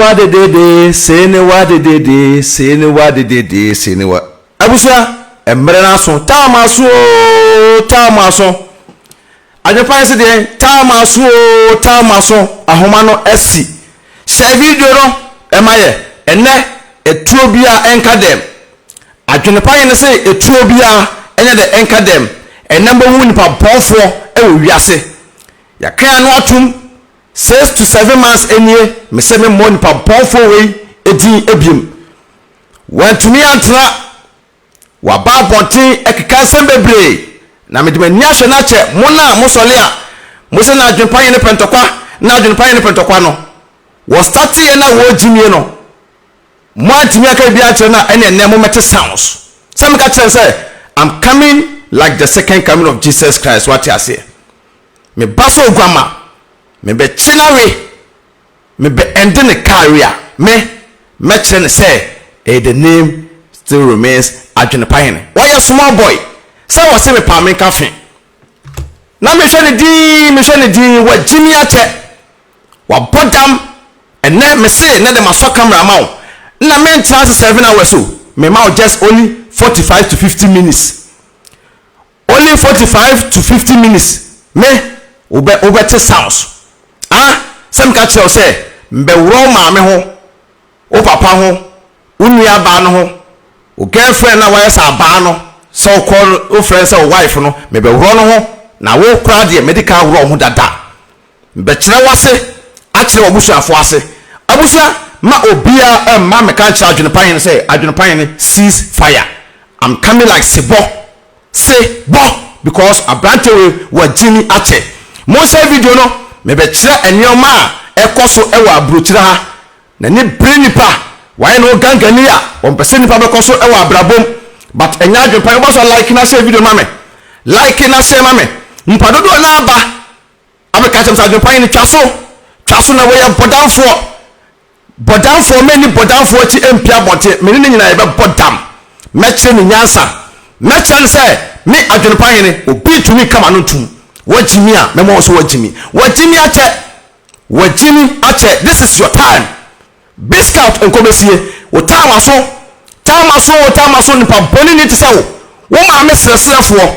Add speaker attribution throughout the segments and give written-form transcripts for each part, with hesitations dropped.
Speaker 1: wa dedede, see ne wa dedede, see ne wa dedede, see ne wa. Abusua, mmerɛ no aso, time aso oo, time aso. Adwepa yɛ sɛ deɛ, time aso oo, time aso, ahoma no asi. Hyɛ video no ɛma yɛ, ɛnɛ, etuo biara ɛnka dɛm. Adwenepa yɛ ne sɛ etuo biara ɛnyɛ dɛ ɛnka dɛm. Ɛnɛ mbɛhu nipa bɔnfoɔ ɛwɔ wiase. Yɛka ano atom 6 to 7 months nie, mesɛ memmɔ nipa bɔnfoɔ wei edin ebiem. Wɔntumi antena, waba abɔnten ɛkeka nsɛm bebree na mede m'ani ahwɛ no akyɛ mo na mosɔle a mo sɛ na adwenepa yɛ ne pɛntɔkwa na adwenepa yɛ ne pɛntɔkwa no wɔ start yɛ na wɔgyimie no, mo antumi aka bi akyerɛ no a, ɛne ɛnɛ momɛte sounds sɛ meka kyerɛ sɛ I'm coming like the second coming of Jesus Christ. Wate aseɛ? Meba sɛ oguama, mebɛkye no awe, mebɛ ɛnde ne career, me mɛkyerɛ ne sɛ ɛyɛ the name still remains Adwenepa Hene. Wɔyɛ small boy sɛ wɔ se mepa menka fe na mehwɛ ne din, mehwɛ ne din, wagyimi akyɛ, wabɔ dam. Ɛnɛ mese ne de masɔ camera ma wo na mentena ase 7 hours o, mema wo just only 45 to 50 minutes, only 45 to 50 minutes. Me wobɛ wobɛte sounds ah, sɛ meka kyerɛ wo sɛ mbɛworɔ wo maame ho, wo papa ho, wo nua baa no ho, wo girlfriend na wayɛ sɛ abaa no sɛ wokɔ wo friend sɛ wo wife no, mebɛworɔ no ho na wo koraa deɛ mede ka worɔ wo ho dada. Mbɛkyerɛ wase akyerɛ w'abusuafoɔ ase. Abusua, ma obiara mma meka nkyerɛ Adwenepa Hene sɛ Adwenepa Hene cease fire, I'm coming like sebɔ sebɔ because aberante wei wagyimi akyɛ. Monhyɛ video no, mebɛkyerɛ nneɛma a ɛkɔ so ɛwɔ aburokyire ha. N'ani bere nipa, wayɛ ne ho gangani a wɔmpɛ sɛ nipa bɛkɔ so ɛwɔ abrabom, but ɛnyɛ adwenepa. Wobɔ so like na share video ma me, like na share ma me. Nipa dodoɔ na aba abɛka kyerɛ sɛ Adwenepa Hene twa so, twa so na wɔyɛ bɔdamfoɔ, bɔdamfoɔ. Mɛni bɔdamfoɔ akyi mpia abɔnten. Mene ne nyinaa yɛbɛbɔ dam. Mɛkyerɛ ne nyansa, mɛkyerɛ no sɛ me Adwenepa Hene obi tumi kama no ntum. Wagyimi a mɛma wo so wagyimi, wagyimi akyɛ, wagyimi akyɛ. This is your time, biscout nkɔbɛsie wo time aso, time aso, wo time aso. Nipa bɔne ni te sɛ wo, wo maame serɛserɛfoɔ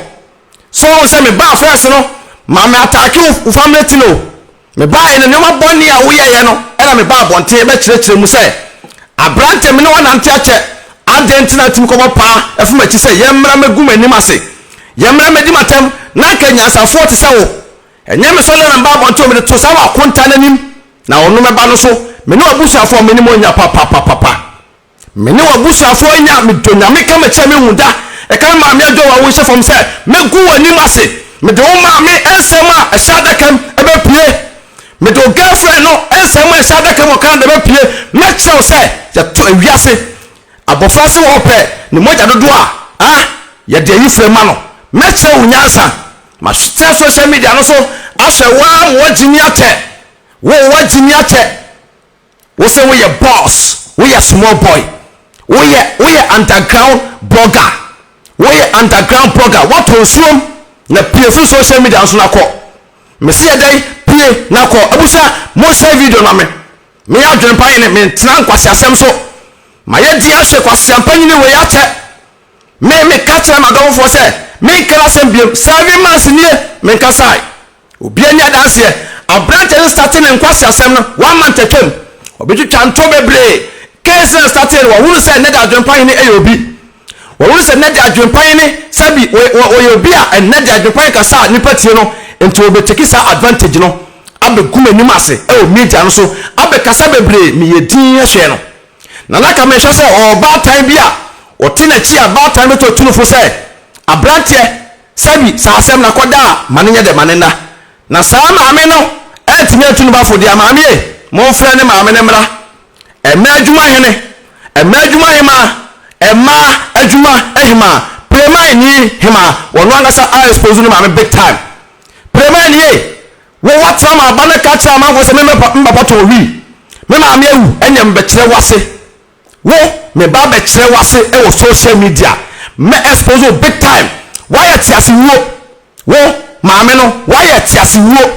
Speaker 1: so wɔn sɛ mebaa first no, maame attack wo family ti no. Mebaa no nneɛma bɔne a woyɛyɛ no, ɛna mebaa abɔnten bɛkyerɛkyerɛ mu sɛ aberante me ne wɔnante akyɛ adɛn nti na atumi kɔbɔ paa ɛfom akyi sɛ yɛmmra mɛgu m'anim ase, yɛmmra mɛdi m'atɛm na nka nyansafoɔ te sɛ wo. Ɛnyɛ me sɔle na mba abɔnten o, mede to saa wɔ akonta n'anim na ɔno mɛba no so. Me ne w'abusuafoɔ me ne mo nya papapapapa, me ne w'abusuafoɔ nya. Medɔ Nyame ka mekyerɛ me hu da ɛka me maame adwo wa wo nhyɛ fam sɛ mɛgu w'anim ase. Mede wo maame nsɛm a ɛhyɛ adaka mu ɛbɛpue, mede wo girlfriend no nsɛm a ɛhyɛ adaka mu wɔ Canada bɛpue. Mɛkyerɛ wo sɛ yɛto ewiase abɔfra se wɔpɛ ne mogya dodoɔ a ah yɛde ayi frɛ ma no. Mɛkyerɛ wo nyansa. Mahyɛ social media no so ahyɛ waa ma wagyimi akyɛ wo, wagyimi akyɛ wo sɛ woyɛ boss, woyɛ small boy, woyɛ underground blogger, woyɛ underground blogger. Woatɔ nsuom na pie firi social media nso na kɔ. Mesi yɛ dɛn pie na kɔ. Abusua, monhyɛ video na me meyɛ Adwenepa Hene, mentena nkwasi asɛm so. Mayɛ di ahyɛ kwasiampa nyini wei akyɛ me. Meka kyerɛ m'adɔfofoɔ sɛ menka asɛm biom. 7 months nie menkasae, obi ani adanseɛ. Aberante no start ne nkwasi asɛm no one month atwam, ɔbɛtwitwa nto bebree. Case na start no, wɔhunu sɛ nnɛ de Adwenepa Hene ɛyɛ obi, wɔhunu sɛ nnɛ de Adwenepa Hene sɛbi wɔyɛ obi a ɛnnɛ de Adwenepa Hene kasa a nipa tie no, nti wɔbɛ take saa advantage no abɛgu m'anim ase ɛwɔ media no so abɛkasa bebree. Meyɛ din ɛhwɛ no na naka mehwɛ sɛ ɔwɔ baatan bi a ɔte n'akyi a baatan bɛtɔ tunufo sɛ aberanteɛ sɛbi saa asɛm na kɔda a ma ne nyɛ dɛ ma ne nna na saa maame no ɛntumi atu no bafo deɛ. Maame ye, momfrɛ ne maame ne mmra. Ɛmɛ adwuma hene, ɛmɛ adwuma hema, ɛmaa adwuma hema, pleman ni hema, wɔn ankasa a expose ne maame big time. Pleman ni ye, wo watena ma aba ne ka kyerɛ amanfoɔ sɛ me mpapa tɔn wi, me maame awu, ɛnyɛ mbɛkyerɛ wase wo, me ba bɛkyerɛ wase ɛwɔ social media, mɛ expose wo big time. Wayɛ te ase wuo, wo maame no wayɛ te ase wuo.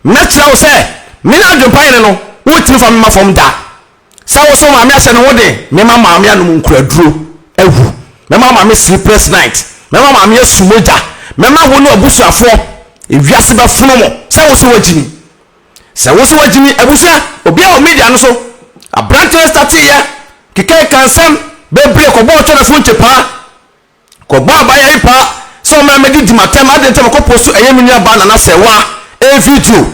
Speaker 1: Mɛkyerɛ wo sɛ me ne Adwempa Hene no wotumi fa mema fam da. Sɛ wo so maame ahyɛ ne ho den, mɛma maame anom nkuraduro awu. Mɛma maame sleepless night. Mɛma maame asu mogya. Mɛma wo ne w'abusuafoɔ, ewiase bɛfono mo. Sɛ wo so woagyimi. Sɛ wo so woagyimi, abusua, obiara wɔ media no so. Aberanteɛ starteeɛ, kekɛɛka nsɛm bebree kɔbɔɔ Twɛnɛfo nkyepaa. Kɔbɔ abaayewa yi paa sɛ ɔmmra mmɛdi di m'atɛm adɛn nti a makɔ post ɛyɛ me nua baa Nana Sɛwa ee video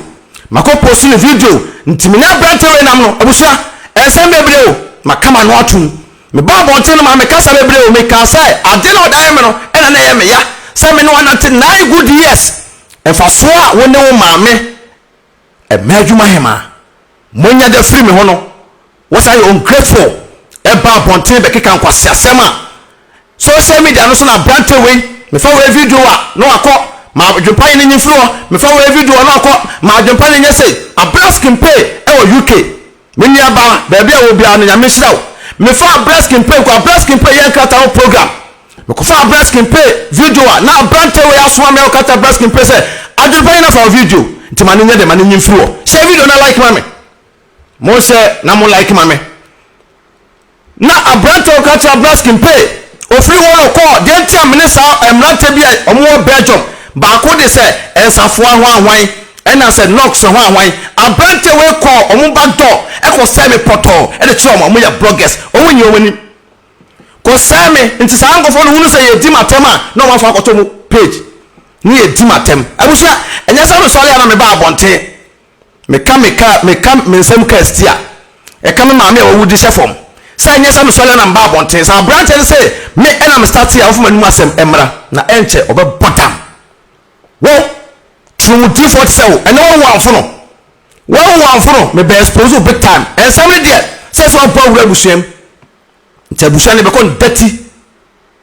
Speaker 1: makɔ post ne video nti me ne aberanteɛ wei nam no abusua ɛnsɛm bebree o maka m'ano atom me baa abɔnten no maa me kasa bebree o mekaa sɛ ade na ɔde ayɛ me no ɛna na ɛyɛ me ya sɛ me ne wanante nine good years mfasoɔ a wo ne wo maame Ɛmɛ adwuma hemaa monya de afiri me ho no wɔsan yɛ ungrateful ɛba abɔnten bɛkeka nkwaseasɛm a social media no so na aberante wei mefa wei video a na wakɔ ma adwempa yɛ ne nyi mfiri hɔ mefa wei video a na wakɔ ma adwempa ne nyɛ sei abira skin pay ɛwɔ UK me nuabaa baabi a wɔ biara no nyame nhyira wo mefa abira skin pay kɔ abira skin pay yɛ nkrataa ho program Mekɔfaa Breast Kempe video a na aberanteɛ wei asoma me ɔka kyerɛ Breast Kempe sɛ adwene pa nyina fa wo video nti ma no nyɛ dɛ ma no nyi mfiri hɔ. Share video na like ma me. Mo share na mo like ma me. Na aberanteɛ ɔka kyerɛ Breast Kempe ofiri hɔ na ɔkɔɔ deɛ nti a mene saa mmeranteɛ bi a wɔn wɔ Belgium baako de sɛ nsafoa ho ahwan ɛna sɛ Knox ho ahwan aberanteɛ wei kɔɔ wɔn back door ɛkɔ sɛ me pɔtɔɔ ɛde kyerɛ wɔn wɔn yɛ bloggers wɔn nyi wɔn anim. Kɔsɛe me nti saa nkorɔfoɔ no hunu sɛ yɛdi m'atɛm a na wɔn afa akɔto mo page ne yɛdi m'atɛm abusua ɛnyɛ sɛ mesɔre a na meba abɔnten meka me ka meka me nsɛm ka asti a ɛka me maame a wawu de hyɛ fam sɛ ɛnyɛ sɛ mesɔre a na meba abɔnten sɛ aberanteɛ no sɛ me ɛna me starte a wɔfa m'anim asɛm mmra na ɛnkyɛ ɔbɛbɔ dam wo turumudifoɔ te sɛ wo ɛnɛ wɔwo amfono wɔwo amfono mebɛ expose big time ɛnsɛm no deɛ sɛ sɛ wɔbɔ awura abusua mu Nti abusua no yɛbɛkɔ no dirty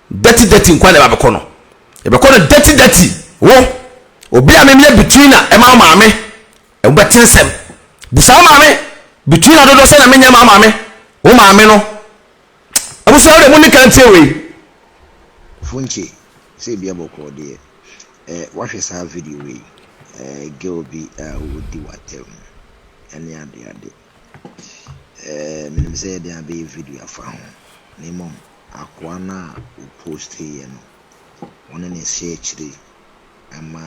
Speaker 1: dirty dirty nkwa na yɛbɛkɔ no yɛbɛkɔ no dirty dirty wo obi a memeyɛ between na ɛma wo maame wobɛte nsɛm busa wo maame between na dodoɔ sɛ na menyɛ ma maame wo maame no abusua wo de mo ne ka ntie wei.
Speaker 2: Funche, sɛ ebia bɔkɔɔ deɛ, eh, woahwɛ saa video wei, eh, girl bi a ɔredi w'atɛm ne adeade. Eh, menim sɛ yɛde abɛyɛ video afa ho, na mmom akoa no a ɔposteeɛ no, ɔno na ɛhyɛ akyire ama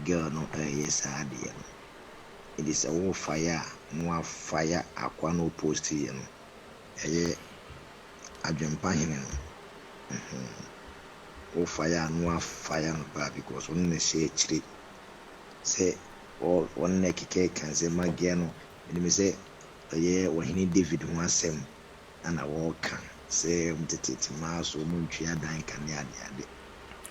Speaker 2: girl no ɛreyɛ saa adeɛ no. Nti sɛ worefaeɛ a, na woafaeɛ akoa no a ɔposteeɛ no, ɛyɛ adwempa hene no. Wofaeɛ a, na woafaeɛ no paa because ɔno na ɛhyɛ akyire sɛ wɔn na ɛkekɛka nsɛm ma gɛɛ no, menim sɛ ɛyɛ ɔhene David ho asɛm na wɔreka sɛ wɔn tete mmaa so wɔn ntwea dan ka ne ade ade.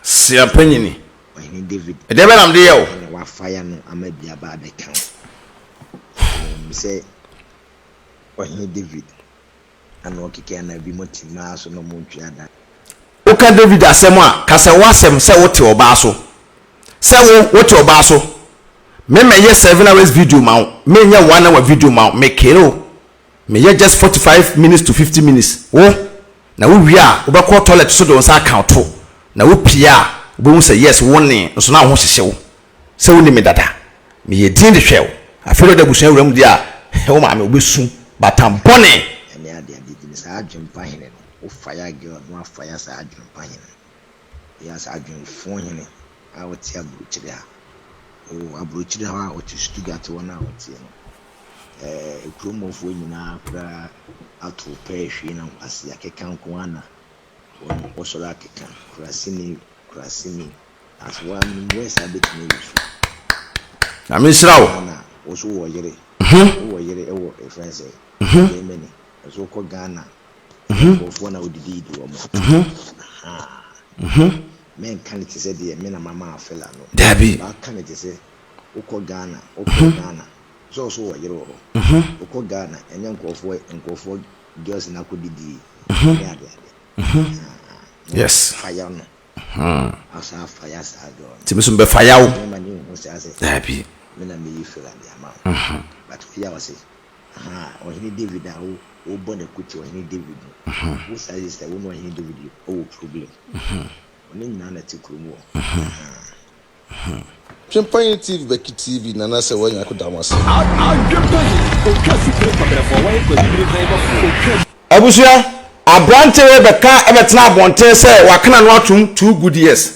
Speaker 1: Sea panyini.
Speaker 2: Ɔhene David
Speaker 1: Ɛdeɛ bɛn na mede yɛ wo?
Speaker 2: na wafa ya no ama bi aba abɛka wo. Menim sɛ ɔhene David na ɔkeka na bi mo te mmaa so na wɔn ntwea dan.
Speaker 1: Woka David asɛm a, ka sɛ w'asɛm sɛ wote ɔbaa so. Sɛ wo, wote ɔbaa so. Me mɛyɛ 7 hours video ma wo, menyɛ 1 hour video ma wo, me kere wo. Meyɛ just 45 minutes to 50 minutes. Wo, na wo wie a, wobɛkɔ toilet so de wo nsa aka wo to. Na wo pie a, wobɛhu sɛ yes, wo nee, nso na wo ho hyehye wo. Sɛ wonim me dada. Meyɛ din de hwɛ wo. Afei deɛ wode abusua wura mu deɛ a, wo maame, wobɛsu batam bɔne.
Speaker 2: Ɛne ade ade nti no saa adwempa hene no wo fire girl no afire saa adwempa hene no. Yɛ saa adwemfo hene a ɔte aburokyire ha. Oh, aburokyire hɔ a ɔte Stuttgart hɔ no a ɔteɛ no, eh, kurom hɔfoɔ nyinaa koraa ato pɛɛ hwee na nkwasi akeka nko ara na wɔn wɔsɔre akeka kuraseni kuraseni. As wɔn menim words a bɛtumi ayi so.
Speaker 1: Nyame nhyira wo.
Speaker 2: Ghana, wo so wɔ yere. Wowɔ yere wɔ ɛfrɛ sɛ Germany. Nso wokɔ Ghana, nkurɔfoɔ na wodidi di wɔn. Menka no te sɛ deɛ me na mama afela no.
Speaker 1: Dabi.
Speaker 2: Baka no te sɛ wokɔ Ghana, wokɔ Ghana. Sɛ ɔso wɔ yere wɔ hɔ. Wokɔ Ghana, ɛnyɛ nkurɔfoɔ nkurɔfoɔ girls na akɔdidi ne ade ade.
Speaker 1: Yes.
Speaker 2: Fire no. Asa fire saa girl no.
Speaker 1: Nti me so mbɛfa yaw.
Speaker 2: Mɛma ne nhu saa sɛ.
Speaker 1: Dabi.
Speaker 2: Me na meyi fela de ama wo. But woyɛ a ɔse. Ahaa, Ɔhene David a wo wobɔ n'akuti, Ɔhene David no, wo saa sister, wo ne Ɔhene David wɔ problem. Ɔne nyinaa na ɛte kurom hɔ. Ahaa.
Speaker 1: Twempanyin TV bɛki TV nana sɛ wanya ko da mo ase.
Speaker 3: Adwempanyin, otwa sipire kɔbrɛfoɔ wɔyɛ kwabibire han bɔfoɔ otwa.
Speaker 1: Abusua, abrante wei bɛka bɛtena abɔnten sɛ wakena no atom two good years.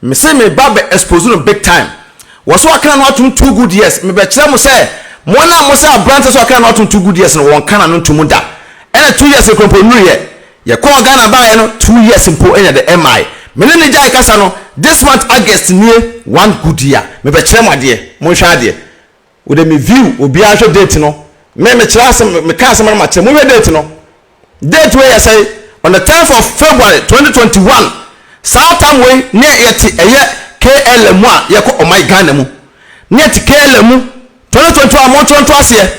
Speaker 1: Mese me ba bɛ expose no big time. Wɔse wakena no atom two good years. Mebɛkyerɛ mo sɛ mo a mose abrante sɛ wakena no atom two good years no wɔnka n'ano ntom da. Ɛna 2 years kura mpo nnuruyɛ. Yɛkɔɔ Ghana baeɛ no 2 years mpo nya de ɛmmae. Me ne no gyae kasa no this month August nie one good year. Mebɛkyerɛ mo adeɛ. Monhwɛ adeɛ. Wode me view obiara hwɛ date no. Me mekyerɛ asɛm meka asɛm no makyerɛ. Monhwɛ date no. Date wei yɛ sɛn? On the 10th of February 2021. Saa tam wei ne yɛte ɛyɛ KLM mu a yɛkɔ ɔman Ghana mu. Ne yɛte KLM mu 2021 montwerɛ nto aseɛ.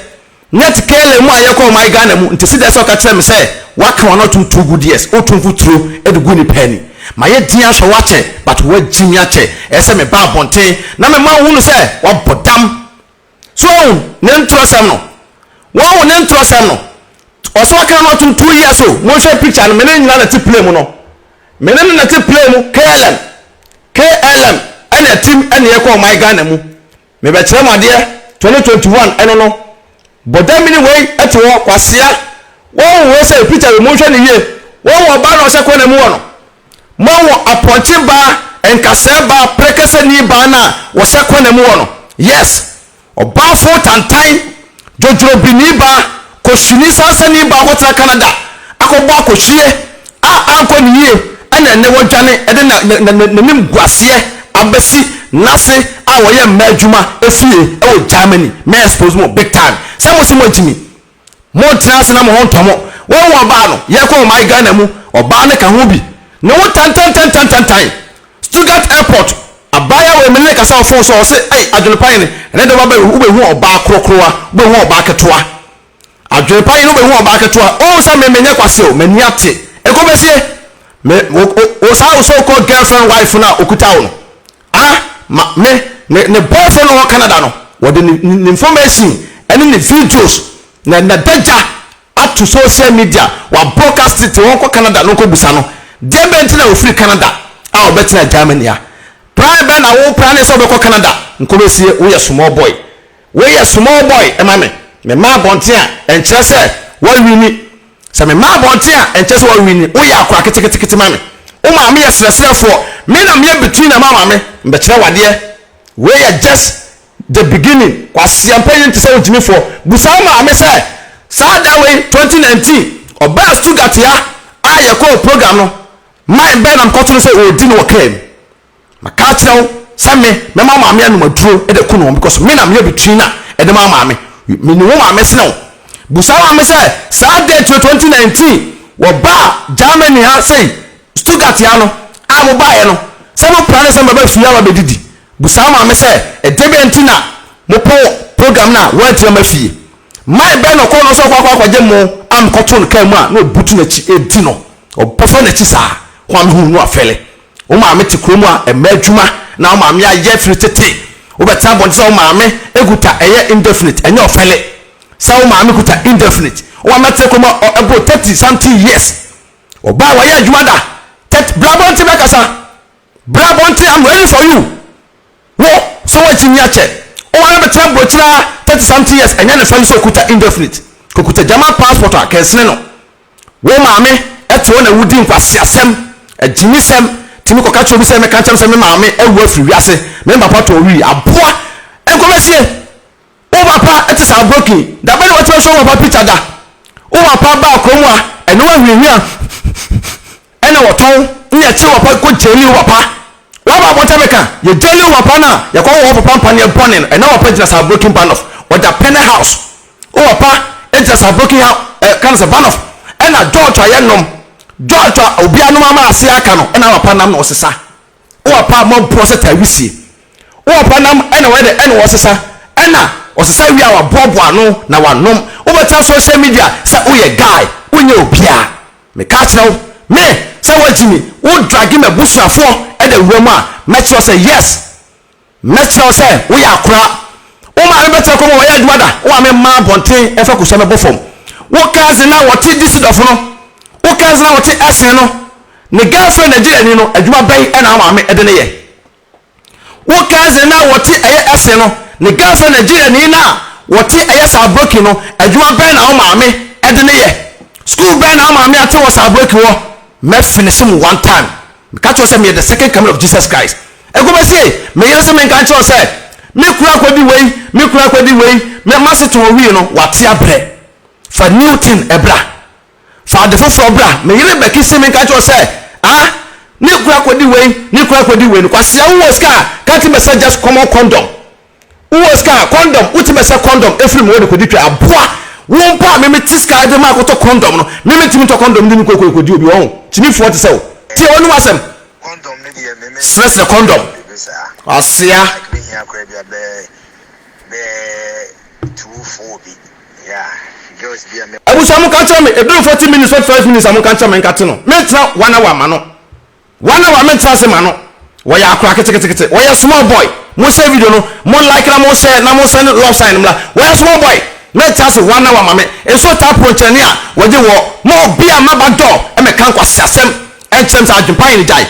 Speaker 1: Net KLM mu a yɛkɔ ɔman Ghana mu nti sida sɛ ɔka kyerɛ me sɛ waka wano atom 2 good years woto mfuturo de gu nipa ani. Mayɛ din ahwɛ wo akyɛ but woagyi me akyɛ. Ɛyɛ sɛ meba abɔnten na mema wo hunu sɛ wabɔ dam. So wahu ne ntorɔsɛm no? Wahu ne ntorɔsɛm no? Ɔsɛ waka no atom 2 years o. Monhwɛ picture no, me ne nyina na te plane mu no. Me ne no na te plane mu KLM. KLM ɛna ɛtim ɛna yɛkɔ ɔman Ghana mu. Mebɛkyerɛ mo adeɛ 2021 ɛno no. Bɔdamini wei ɛte hɔ kwasea. Wɔn wei sɛ picture wei monhwɛ ne yie. Wɔn wɔ ɔbaa na ɔhyɛ kɔna mu wɔ no. Wɔn wɔ apɔnkye baa, nkasɛɛ baa, prɛkɛsɛni baa no a wɔhyɛ kɔna mu wɔ no. Yes. Ɔbaafo tantan, dwodworobini baa, kɔhwini sansani baa kɔtena Canada akɔbɔ akɔhwie a ankɔ ne yie ɛna ɛnnɛ wadwane ɛde n'anim guaseɛ abɛsi n'ase a wɔyɛ mmaa adwuma efie ɛwɔ Germany. Mɛ expose mo big time sɛ mo se mo agyimi mo ntena ase na mo ho ntɔ mo. Wɔn wɔ ɔbaa no yɛkɔ ɔman Ghana mu ɔbaa no ka ho bi ne ho tantantantantantan Stuttgart airport. Abaayewa wei me ne kasa wɔ phone so a ɔse ɛy adwene pa yene ɛnɛ de waba wobɛhu ɔbaa korokorowa, wobɛhu ɔbaa ketewa. Adwene pa yene wobɛhu ɔbaa ketewa. Wohu sɛ me menyɛ kwase o, m'ani ate ɛkɔ bɛsie me wo saa wo so called girlfriend wife no a okuta wo no ah ma me ne ne boyfriend wɔ Canada no wɔde ne ne information ɛne ne videos na na dagya ato social media wa broadcast te wɔn kɔ Canada no nkɔ busa no deɛ bɛn ti na ofiri Canada a ɔbɛtena Germany a plan bɛn na wo plan ne sɛ ɔbɛkɔ Canada nkɔ bɛsie. Woyɛ small boy, woyɛ small boy ɛma me me ma abɔnten a ɛnkyerɛ sɛ wɔawini sɛ me ma abɔnten a ɛnkyerɛ sɛ wɔawini. Woyɛ akora ketekete ma me. Wo maame yɛ serɛserɛfoɔ, me na meyɛ between na ma maame mbɛkyerɛ wadeɛ. Wei yɛ just the beginning. Kwasia mpanyin te sɛ wogyimifoɔ. Busa wo maame sɛ saa da wei 2019 ɔbaa Stuttgart ya a yɛkɔɔ program no man bɛn na mkɔto no sɛ ɔredi no wɔ kaa mu. Maka akyerɛ wo sɛ me mɛma wo maame anom aduro de ko no because me na meyɛ between na ɛde ma maame. Menim wo maame sene wo. Busa wo maame sɛ saa date wei 2019 wɔbaa Germany ha sei Stuttgart ha no a mobaeɛ no sɛ mo plan sɛ mobɛba fie aba bɛdidi. Busa wo maame sɛ ɛdeɛ bɛn nti na mopɔn program no a woantumi amma fie. Man bɛn na ɔkɔɔ no sɛ ɔkɔ akɔ akɔgye mo a mekɔtoo no kaa mu a na ɔbutu n'akyi ɛdi no ɔbɔfa n'akyi saa ho a mehu no afɛle. Wo maame te kurom a ɛmma adwuma na wo maame ayɛ firi tete. Wobɛtena abɔnten sɛ wo maame kuta ɛyɛ indefinite ɛnyɛ ɔfɛle sɛ wo maame kuta indefinite. Wo maame atena kurom a ɛboro 30 something years. Ɔbaa wayɛ adwuma da. Bra abɔnten bɛkasa. Bra abɔnten, I'm ready for you. Wo sɛ woakyinyi akyɛ. Wo maame bɛtena burokyire a 30 something years ɛnyɛ ne fɛle sɛ okuta indefinite. Kokuta German passport a kɛnsene no. Wo maame ɛte hɔ na wodi nkwaseasɛm, agyimisɛm, tumi kɔka kyerɛ obi sɛ mɛka nkyɛm sɛ me maame awu afiri wiase, me papa tɔɔ wii, aboa nkɔmɛsie. Wo papa ɛte saa broken, da bɛn na watumi ahwɛ wo papa picture da? Wo papa baa kurom a ɛne wahwiahwia ɛna wɔtɔn ne yɛkye wo papa kɔ gyeli wo papa. Waba abɔnten abɛka yɛ gyeli wo papa no a yɛkɔ wɔ wo papa mpaneɛ bɔne no ɛna wo papa gyina saa broken Bahnhof ɔda Pɛnɛ house. Wo papa gyina saa broken house ɛ ka no sɛ Bahnhof ɛna George a yɛnom George a obiara nom ama ase aka no ɛna wo papa nam na ɔsesa. Wo papa mmɔborɔ sɛ taa wisie. Wo papa nam ɛna wɔyɛ dɛ ɛna wɔsesa ɛna ɔsesa wie a waboaboa ano na wanom. Wobɛtena social media sɛ woyɛ guy wonyɛ obiara. Meka akyerɛ wo me sɛ woagyi me wo drage m'abusuafoɔ ɛda wura mu a mɛkyerɛ wo sɛ yes mɛkyerɛ wo sɛ woyɛ akora. Wo maame bɛtena kurom a wɔyɛ adwuma da. Wo maame mma abɔnten ɛfa kosua mɛbɔ fam. Wo cousin a wɔte Düsseldorf no, wo cousin a wɔte Essen no, ne girlfriend Nigeriani no, adwuma bɛn ɛna wo maame ɛde ne yɛ? Wo cousin no a wɔte ɛyɛ Essen no, ne girlfriend Nigeriani no a wɔte ɛyɛ Saarbrücken no, adwuma bɛn na wo maame de no yɛ? School bɛn na wo maame ate wɔ Saarbrücken hɔ? Mɛ finish mo one time. Meka kyerɛ wo sɛ meyɛ the second coming of Jesus Christ. Ɛkɔbɛsie, me yere se menka nkyerɛ wo sɛ, me kunu akɔdi wei, me kunu akɔdi wei, me mase tɔn wii no, wate abrɛ. Fa new thing bra. Fa ade foforɔ bra. Me yere Becky se menka nkyerɛ wo sɛ, ah, ne kunu akɔdi wei, ne kunu akɔdi wei no, kwasea wowɔ sika a, can't you bɛsɛ just common condom? Wowɔ sika a, condom, wotumi bɛsɛ condom ɛfiri me hɔ de kɔdi twa, aboa, wo mpo a me mete sika de ma akɔtɔ condom no, me mentumi ntɔ condom de me kɔ kɔdi obi, wahu, kyimifoɔ te sɛ wo, tie w'anom asɛm, srɛsrɛ condom, kwasea. Abusua monka nkyerɛ me ɛduru 40 minutes 45 minutes a monka nkyerɛ me nka te no mentena one hour ma no one hour mentena ase ma no wɔyɛ akora ketekete wɔyɛ small boy mo share video no mo like na mo share na mo send love sign mmra wɔyɛ small boy mentena ase one hour ma me nso taa ponkyerɛne a wɔgye wɔ mo obi a maba dɔ ɛmɛka nkwasiasɛm ɛnkyerɛm sɛ adwempa yɛ ne gyae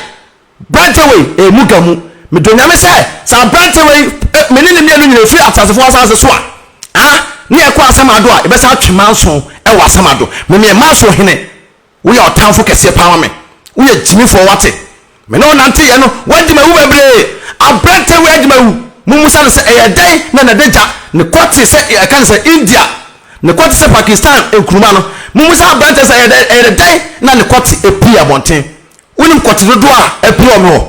Speaker 1: Aberanteɛ wei, ɛyɛ mu ga mu. Medɔ Nyame sɛ, sɛ aberanteɛ wei, me ne ne mmienu nyina ɛfiri ateasefoɔ asase so a, ah, ne yɛkɔ Asamado a, yɛbɛsan atwe manso wɔ Asamado. Me meyɛ manso hene. Woyɛ ɔtamfo kɛseɛ paa ma me. Woyɛ gyimifoɔ wate. Me ne wo nanteeɛ no, woagye m'awu bebree. Aberanteɛ wei agye m'awu. Mommusa no sɛ, ɛyɛ dɛn na n'adagya ne kɔ te sɛ, yɛka no sɛ India, ne kɔ te sɛ Pakistan nkruma no. Mommusa aberanteɛ sɛ, ɛyɛ dɛn, ɛyɛ dɛn na ne kɔte pue abɔnten. Wonim kɔte dodoɔ a apue wɔ me hɔ?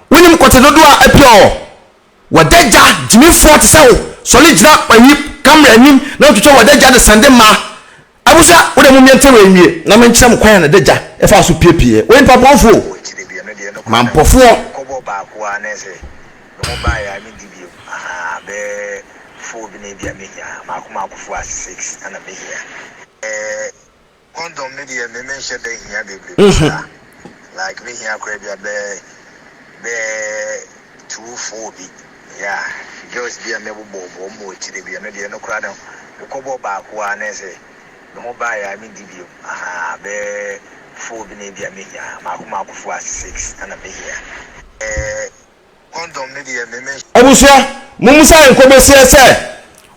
Speaker 1: Wonim kɔte dodoɔ a apue wɔ hɔ? Wɔda gya, gyimifoɔ te sɛ wo, sɔre gyina ayi camera anim na wotwitwa wɔda gya de sɛnde mmaa. Abusua, wo deɛ mommie nte wei nwie na menkyerɛ mo kwan a na da gya ɛfaa so piepieɛ. Wɔyɛ nipa bɔnfoɔ o, mampɔfoɔ.
Speaker 2: Condom no deɛ me menhyɛ da nhia bebrebe saa like me hia koraa bi a bɛyɛ bɛyɛ 2 4 bi yeah girls bi a mɛ bobɔ bɔ ɔmo wɔ akyire bi ɛno deɛ ɛno koraa no me kɔ bɔ baako a na ɛsɛ me ho baeɛ a me ndi biom ahaa bɛyɛ 4 bi na ebi a me hia maako maako 4 a 6 ɛna me hia ɛɛ condom no deɛ me me.
Speaker 1: Abusua, mommusa Nkobeseɛ sɛ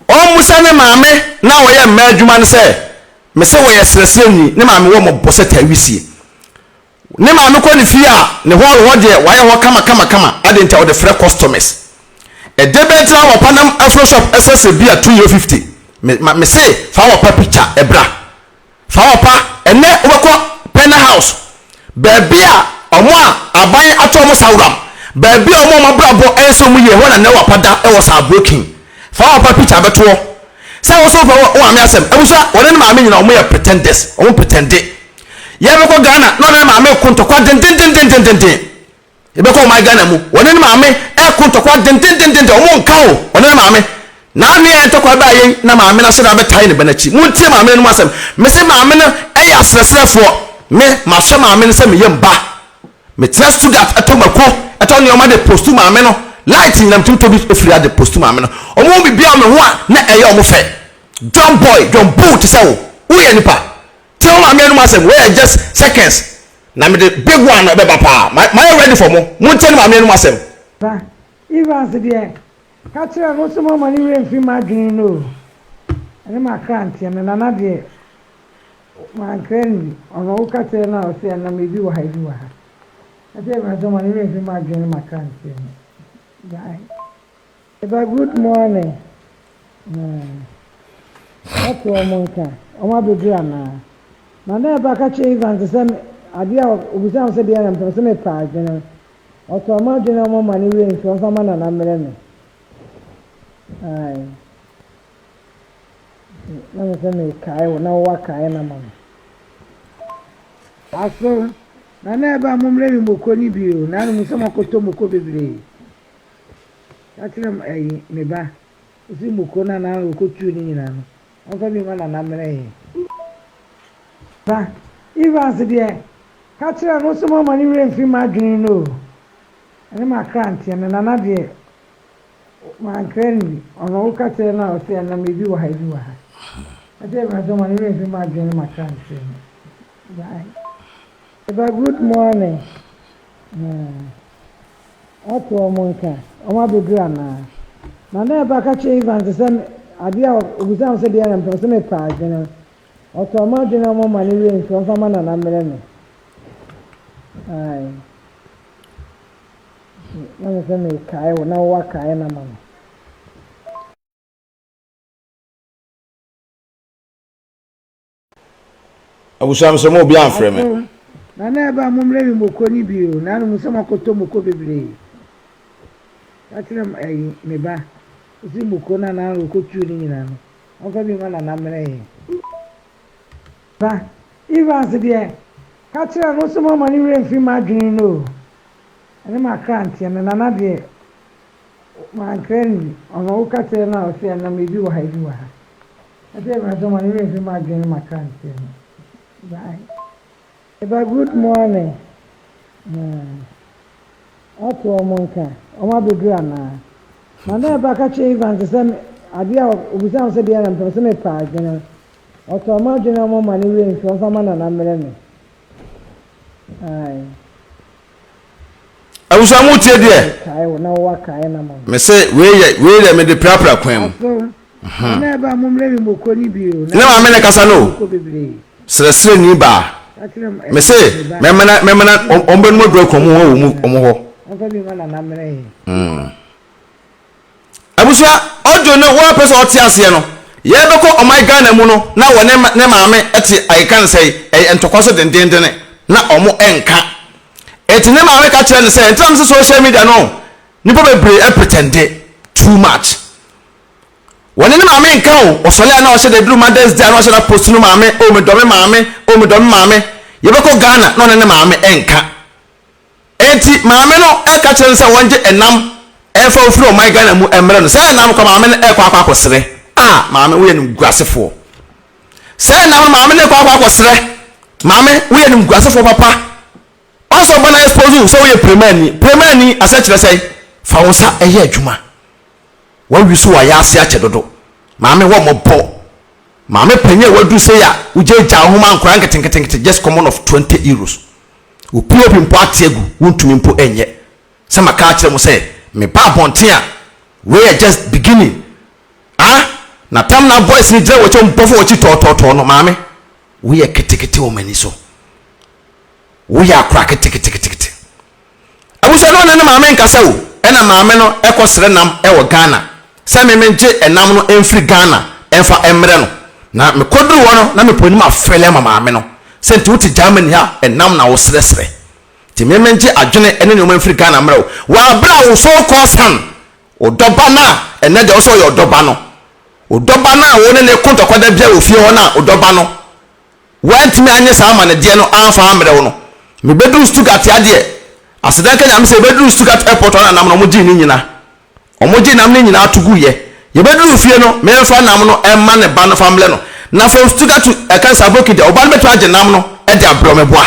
Speaker 1: ɔmmusa ne maame na ɔyɛ mmaa adwuma no sɛ Mese wɔyɛ srɛsrɛni, ne maame wɔ mɔbɔ sɛ taa wisie. Ne maame kɔ ne fie a, ne hall hɔ deɛ wayɛ hɔ kama kama kama, adɛn nti a ɔde frɛ customers. Ɛdeɛ bɛn nti na wapa nam afro shop ɛsrɛsrɛ beer 2 euro 50. Me ma mese fa wapa picture ɛbra. Fa wapa, ɛnɛ wobɛkɔ Penna house, baabi a ɔmo a aban ato ɔmo saworam, baabi a ɔmo a ɔmo abrabɔ ɛnsɛ ɔmo yie, ɛhɔ na nɛ wapa da ɛwɔ saa broken. Fa wapa picture bɛtoɔ. Sɛ wo so wopɛ wo maame asɛm. Abusua, wɔne ne maame nyina wɔn yɛ pretenders. Wɔn pretende. Yɛbɛkɔ Ghana na ɔne ne maame ko ntɔkwa dendendendendenden. Yɛbɛkɔ ɔman Ghana mu, wɔne ne maame ɛko ntɔkwa dendendendenden. Wɔn nka o, ɔne ne maame. Na ano yɛ ntɔkwa baa yɛn na maame no ahyɛ da abɛtae ne ba n'akyi. Montie maame no anom asɛm. Mese maame no ɛyɛ asrɛsrɛfoɔ. Me, mahwɛ maame no sɛ meyam ba. Mekyerɛ Stuttgart ɛtɔ mako, ɛtɔ nneɛma de postu maame no, light nyinaa metumi tɔ bi firi ha de postu maame no. Wɔn hu biribiara wɔ me ho a na ɛyɛ wɔn fɛ. John boy, John bull te sɛ wo, woyɛ nipa. Tie wo maame anum asɛm, wei yɛ just seconds na mede big one no ɛbɛba paa. Mayɛ ready for mo, montie ne maame anum asɛm.
Speaker 4: Ba, Evans deɛ, ka kyerɛ no sɛ moama ne werɛ mfiri m'adwene no o, ɛne m'akranteɛ no, Nana deɛ, Mankra no bi. Ɔno woka kyerɛ no a ɔse ɛnam ebi wɔ ha ebi wɔ ha. Ka kyerɛ me sɛ ma ne werɛ mfi m'adwene ne m'akranteɛ no. Bye. Eba good morning. Woate wɔn nka? Wɔn abɛduru anaa? Na na ɛba ka kyerɛ Evans sɛ adeɛ a obisa me sɛ deɛ na mepɛ sɛ mepɛ adwene. Ɔtɔɔ m'adwene a ɔma ne werɛ mfi ɔmfa ma Nana mmerɛ me. Aye. Na me sɛ mekae wo na woakae no ama me. Aso na na ɛba a mommrɛ me moko no bi o, na mu sɛ moakɔtɔ moko bebree. Ka kyerɛ m ɛyi me ba, ɔsi moko no a na ɔkɔtuu ne nyinaa no, ɔmfa bi ma Nana mmerɛ yɛn. Ba, Evans deɛ, ka kyerɛ no sɛ moama ne werɛ mfiri m'adwene no o, ɛne m'akranteɛ no, Nana deɛ, Mankra no bi. Ɔno woka kyerɛ no a ɔse ɛnam ebi wɔ ha ebi wɔ ha. Ka kyerɛ me sɛ ɔma ne werɛ mfi m'adwene ne m'akranteɛ no. Bye. Eba good morning. Ɔto wɔn nka, wɔn abɛduru anaa? Na na ɛba ka kyerɛ Evans sɛ adeɛ a ɔbisa me sɛ deɛ na mepɛ sɛ mepɛ adwene. Ɔtɔɔ m'adwene a ɔma ne werɛ mfi ɔmfa ma Nana mmerɛ me. Ae. Na me sɛ mekae wo na woakae no ama me.
Speaker 1: Abusua mesrɛ mo obiara mfrɛ me.
Speaker 4: Aso Nana ɛba a mommrɛ me moko no bi o, na nom sɛ moakɔtɔ moko bebree. Ka kyerɛ ɛyi me ba, ɔsi moko no a na ɔkɔtuu ne nyinaa no, ɔmfa bi ma Nana mmerɛ yɛn. Ba Evans deɛ, ka kyerɛ no sɛ moama ne werɛ mfiri m'adwene no o, ɛne m'akranteɛ no, Nana deɛ mankra no bi, ɔno woka kyerɛ no a ɔse ɛnam ebi wɔ ha ebi wɔ ha. Ɛsɛ yɛ mɛsɛ ma ne werɛ mfi m'adwene ne m'akranteɛ no. Bye. Eba good morning. Hmm. Ɔto wɔn nka, wɔn abɛduru anaa? Na na ɛba ka kyerɛ Evans sɛ adeɛ a obisa me sɛ deɛ na mpɛ sɛ mepɛ adwene. Ɔtɔɔ m'adwene a wɔma ne werɛ mfi ɔmfa ma Nana mmerɛ me. Aye.
Speaker 1: Abusua mo tie deɛ.
Speaker 4: Kae wo na woakae na ma me.
Speaker 1: Me se wei yɛ wei deɛ mede pirapira kwan mu.
Speaker 4: Aso. Na ɛba mo mmerɛ mi moko ni bi o.
Speaker 1: Ne maame ne kasa no. Srɛsrɛ ni baa. Me se mɛmena mɛmena wɔn bɛnum aduru akɔ wɔn wɔ mu wɔn hɔ.
Speaker 4: Ɔmfa bi ma Nana mmerɛ yɛn.
Speaker 1: Mm. Abusua, audio no wo a pɛ sɛ ɔte aseɛ no, yɛbɛkɔ ɔman Ghana mu no na wɔ ne ne maame te ayeka no sɛ ɛyɛ ntɔkwa so dendendene na ɔmo nka. Eti ne maame ka kyerɛ no sɛ, nti na mese social media no nipa bebree pretende too much. Wɔne ne maame nka o, ɔsɔre a na ɔhyɛ da duru Mother's Day a na ɔhyɛ da post no maame, oh medɔ me maame, oh medɔ me maame. Yɛbɛkɔ Ghana na ɔne ne maame nka. Enti maame no ka kyerɛ no sɛ wɔngye ɛnam ɛmfa mfiri ɔman Ghana mu mmrɛ no. Saa ɛnam no kɔ maame no ɛkɔ akɔ akɔsrɛ. Ah maame woyɛ nimguasefoɔ. Saa ɛnam no maame no ɛkɔ akɔ akɔsrɛ. Maame woyɛ nimguasefoɔ papa. Ɔnsɛ ɔba no expose wo sɛ woyɛ premani. Premani asɛ kyerɛ sɛn? Fa wo nsa ɛyɛ adwuma. Wawi so wayɛ ase akyɛ dodo. Maame wɔ mmɔbɔ. Maame panyin a waduru sei a wogyaagyaa wo ho ma nkwadaa nketenketenkete just common of 20 euros. Wo POP mpo ate agu, wontumi mpo nyɛ. Sɛ maka akyerɛ mo sɛ meba abɔnten a, wei yɛ just beginning. Ah, na tam na boys no gyina w'akyi, wɔn bɔfo w'akyi tɔɔtɔɔtɔɔ no, maame, woyɛ ketekete wɔ m'ani so. Woyɛ akora keteketekete. Abusua no ɔne ne maame nkasa o, ɛna maame no kɔ srɛ nam wɔ Ghana sɛ me mengye ɛnam no mfiri Ghana mfa mmrɛ no. Na me kɔ duru hɔ no na me pɔ anim afɛle ama maame no sɛ nti wote Germany ha ɛnam na wo srɛ srɛ nti me mengye adwene ne nneɛma mfiri Ghana mmrɛ wo wɔ aberɛ a wo so called son wo dɔba no a ɛnɛ deɛ wo sɛ ɔyɛ ɔdɔba no wo dɔba no a wo ne ne ko ntɔkwa da biara wɔ fie hɔ no a wo dɔba no Woantumi anyɛ saa amanedeɛ no amfa ammrɛ wo no, mebɛduruu Stuttgart ha deɛ, aseda nka Nyame sɛ yɛbɛduruu Stuttgart airport hɔ na nam no wɔgyee ne nyina. Wɔgyee nam no nyinaa to guiɛ. Yɛbɛduruu fie no, memfa nam no mma ne ba no fa mmrɛ no. Na from Stuttgart to ɛka Saarbrücken deɛ, wo ba no bɛtumi agye nam no de abrɛ wo, meboa.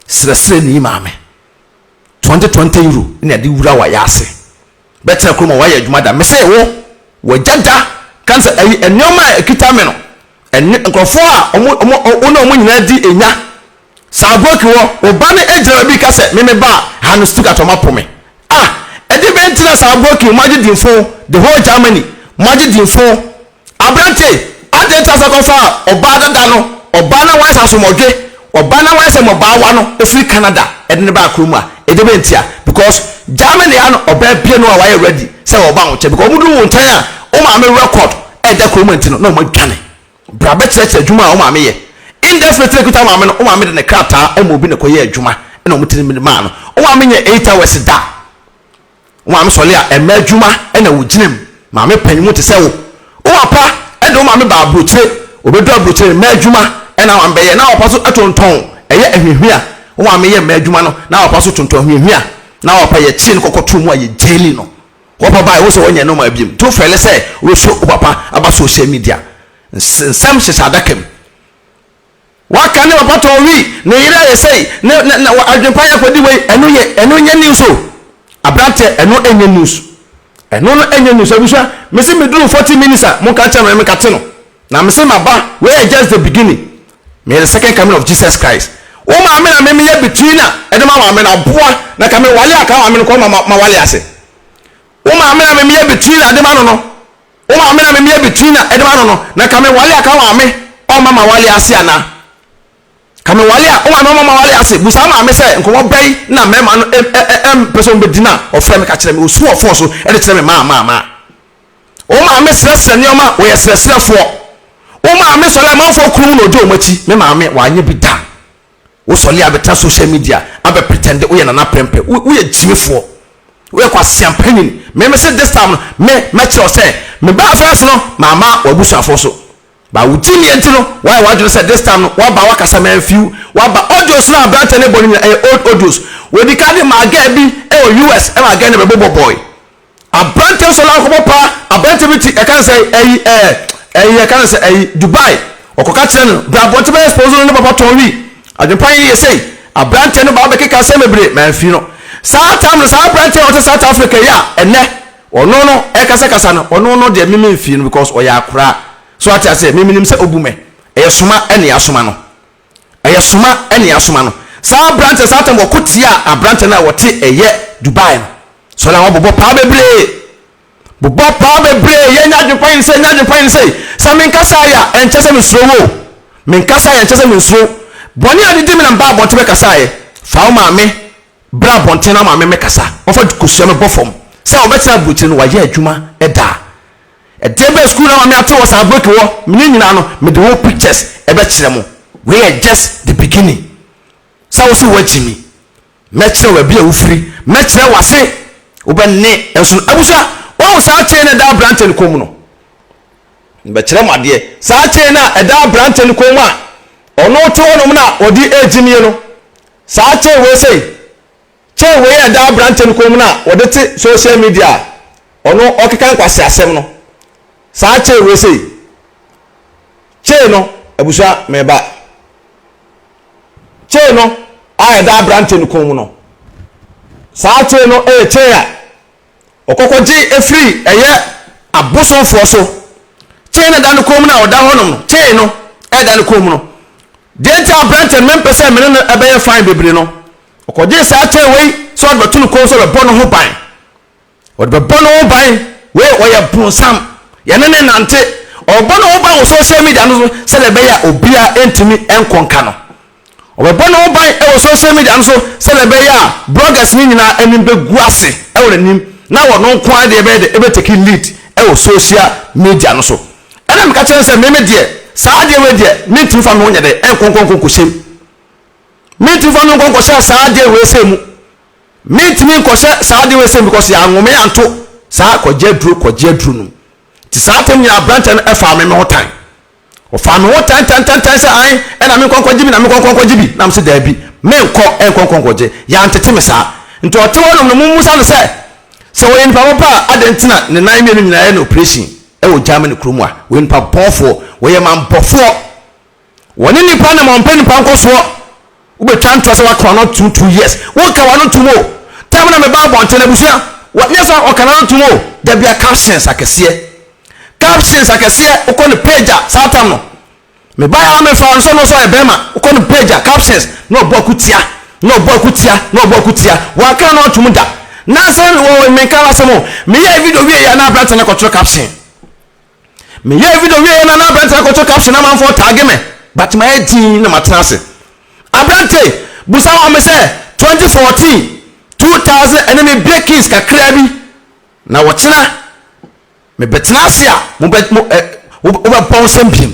Speaker 1: Srɛsrɛni maame. 20 20 euro na yɛde wura w'ayaase. Bɛtena kurom a wayɛ adwuma da. Mese wo, w'agya da ka sɛ ayi nneɛma a ɛkita me no, ɛne nkurɔfoɔ a ɔmo ɔmo wo ne ɔmo nyinaa di enya. Saa broki wɔ, wo ba no gyina baabi ka sɛ me me ba a ha no Stuttgart ɔmo apo me. Ah, ɛde bɛn nti na saa broki mo agye dinfo the whole Germany mo agye dinfo. Aberante, adɛn nti na sɛ kɔfaa ɔbaa dada no, ɔbaa no a wayɛ sɛ asomɔdwe, ɔbaa no a wayɛ sɛ mmɔbaawa no firi Canada de no baa kurom a? Ɛdeɛ bɛn ntia? Because Germany ha no, ɔbaa bia no a wayɛ ready sɛ ɔba wo nkyɛn because wɔn duru wo nkyɛn a, wo maame record ɛda kurom nti no, na wɔn adwane. Bra bɛkyerɛkyerɛ adwuma a wo maame yɛ. Indefinitely ekuta wo maame no, wo maame de ne krataa ma obi na ɛkɔyɛ adwuma ɛna wɔn tiri maa no. Wo maame nyɛ 8 hours da. Wo maame sɔle a, ɛmma adwuma na wogyina mu. Maame panyin mu te sɛ wo. Wo papa de wo maame ba aburokyire. Obedu aburokyire no, mma adwuma na wo maame bɛyɛ. Na wo papa nso tontɔn ɛyɛ ahwiahwia. Wo maame yɛ mma adwuma no, na wo papa nso tontɔn ahwiahwia. Na wo papa yɛkyee no kɔkɔtoo mu a yɛgyaili no. Wo papa baeɛ, wohu sɛ wanyɛ normal biom. Nti wofɛle sɛ wobɛsɔ wo papa aba social media. Nsɛm hyehyɛ adaka mu. Waka ne papa tɔn wii, ne yere ayɛ sei, ne ne na adwempa yɛ akɔdi wei, ɛno yɛ ɛno nyɛ news o. Aberanteɛ ɛno ɛnyɛ news. Ɛno no ɛnyɛ news. Abusua, mese meduru 40 minutes a, monka nkyerɛ me mekate no. Na mese maba, wei yɛ just the beginning. Meyɛ the second coming of Jesus Christ. Wo maame na me meyɛ between a ɛde ma maame no aboa na ka me wale a ka maame no kɔ ma ma wale ase. Wo maame na me meyɛ between a ɛde ma no no. Wo maame na me meyɛ between a ɛde ma no no na ka me wale a ka maame ɔma ma wale ase ana. Ka me wale a wo maame ɔma ma wale ase. Busa maame sɛ nkɔmɔ bɛn na mmarima no mpɛ sɛ wɔn bɛdi no a ɔfrɛ me ka kyerɛ me osu wɔ fon so ɛde kyerɛ me maa maa maa. Wo maame srɛsrɛ nneɛma, wɔyɛ srɛsrɛfoɔ. Wo maame sɔre amanfoɔ kunu mu na ɔdi wɔn akyi. Me maame, wanyɛ bi da. Wo sɔre abɛtena social media abɛ pretend woyɛ Nana Prempeh. Wo woyɛ gyimifoɔ. Woyɛ kwasea panyin. Me me se this time no, me mɛkyerɛ wo sɛ me baa first no, mamma w'abusuafoɔ so. Ba wo gyimie nti no, woayɛ w'adwene sɛ this time no, woaba woakasa mamfiw. Woaba audios no a aberanteɛ no bɔ no nyinaa ɛyɛ old audios. Wɔdi ka de maa girl bi wɔ US ɛma girl no bɛbobɔ boy. Aberanteɛ sɔre akɔbɔ paa aberanteɛ bi ti ɛka ne sɛ ɛyi ɛɛ ɛyi ɛka ne sɛ ɛyi Dubai ɔkɔka kyerɛ no bra abɔnten bɛyɛ sponsor no ne papa tɔn wi adwempa yi yɛ sei aberanteɛ no ba abɛkeka asɛm bebree mamfi no saa tam no saa aberanteɛ a ɔte South Africa yi a ɛnɛ ɔno no ɛkasakasa no ɔno no deɛ mimi mfi no because ɔyɛ akora so ate aseɛ mimi nim sɛ obu mɛ ɛyɛ soma ɛne asoma no ɛyɛ soma ɛne asoma no saa aberanteɛ saa tam wɔko tia aberanteɛ no a wɔte ɛyɛ Dubai no Sɔre a wɔbobɔ paa bebree. Bobɔ paa bebree. Yɛnyɛ adwempa yɛn sɛ, nyɛ adwempa yɛn sɛ. Sɛ menkasa ayɛ a, ɛnkyɛ sɛ mesuro wo. Menkasa ayɛ ɛnkyɛ sɛ mensuro. Bɔne a didi me na mba abɔnten bɛkasa ayɛ. Fa wo maame bra abɔnten na maame mɛkasa. Ɔmfa kosua mɛbɔ fam. Sɛ ɔbɛtena aburokyire no, wayɛ adwuma da. Ɛdeɛ bɛn sukuu na maame ate wɔ saa break wɔ? Me ne nyinaa no, mede wo pictures ɛbɛkyerɛ mo. Wei yɛ just the beginning. Sɛ wo so woagyi me. Mɛkyerɛ wo baabi a wofiri, mɛkyerɛ w'ase, wobɛne nso no. Abusua, woahu saa chain no a ɛda aberanteɛ no kɔn mu no? Mebɛkyerɛ mo adeɛ. Saa chain no a ɛda aberanteɛ no kɔn mu a ɔno te hɔnom no a ɔde regyimie no, saa chain wei sei, chain wei a ɛda aberanteɛ no kɔn mu no a wɔde te social media a ɔno ɔkeka nkwaseasɛm no, saa chain wei sei, chain no, abusua, meba. Chain no a ɛda aberante no kɔn mu no, saa chain no yɛ chain a ɔkɔkɔgye firi ɛyɛ abosomfoɔ so. Chain no ɛda ne kɔn mu no a ɔda hɔnom no, chain no ɛda ne kɔn mu no. Deɛ nti aberante no mempɛ sɛ mene no ɛbɛyɛ fine bebree no, ɔkɔgye saa chain wei sɛ ɔde bɛto ne kɔn so bɛbɔ ne ho ban. Ɔde bɛbɔ ne ho ban. Wei ɔyɛ bronsam. Yɛne ne nante. Ɔbɔ ne ho ban wɔ social media no so sɛdeɛ ɛbɛyɛ a obiara ntumi nkɔnka no. Ɔbɛbɔ ne ho ban wɔ social media no so sɛdeɛ ɛbɛyɛ a bloggers no nyinaa anim bɛgu ase wɔ n'anim na ɔno nko ara deɛ ɛbɛyɛ dɛ ɛbɛtake lead wɔ social media no so. Ɛna meka kyerɛ no sɛ meme deɛ saa adeɛ wei deɛ mentumi fa me ho nyɛ dɛ ɛnkɔnkɔnkɔ nkɔhyɛ mu. Mentumi fa me ho nkɔnkɔhyɛ saa adeɛ wei sɛ mu. Mentumi nkɔhyɛ saa adeɛ wei sɛ because yɛanwo me anto saa kɔgye aduro kɔgye aduro no mu. Nti saa tam nyinaa aberanteɛ no ɛfaa me me ho tan. Ɔfaa me ho tan tan tan tan sɛ an ɛna menkɔ nkɔgye bi na menkɔ nkɔ nkɔgye bi. Na mese daabi menkɔ ɛnkɔ nkɔ nkɔgye. Yɛantete me saa. Nti ɔte hɔ nom no mommusa no sɛ sɛ ɔyɛ nipa papa a adɛn nti na ne nan mmienu nyinaa yɛ no operation ɛwɔ Germany kurom a. Wɔyɛ nipa bɔnfoɔ. Wɔyɛ manbɔfoɔ. Wɔne nnipa nam ɔmpɛ nnipa nkɔsoɔ. Wobɛtwa ntorɔ sɛ woaka w'ano atom 2 years. Wonka w'ano ntom o. Time na meba abɔnten abusua. Nyɛ sɛ ɔka n'ano tom o. Da bia captions akɛseɛ. Captions akɛseɛ wokɔ ne page a saa tam no. Mebaeɛ a mefa nso no sɛ ɔyɛ bɛrima. Wokɔ ne page a captions na ɔbɔ akutia na ɔbɔ akutia na ɔbɔ akutia. Wanka n'ano atom da. Nansa wɔ menka n'asɛm o. Meyɛɛ video wieɛ a na aberante no akɔtwerɛ caption. Meyɛɛ video wieɛ na na aberante no akɔto caption na amanfoɔ taage me but mayɛ dinn na matena ase. Aberante, busa wɔn me sɛ 2014, 2000 ɛne me bie kings kakraa bi na wɔkyena mebɛtena ase a mobɛ mo ɛ wobɛbɔ nsɛm biem.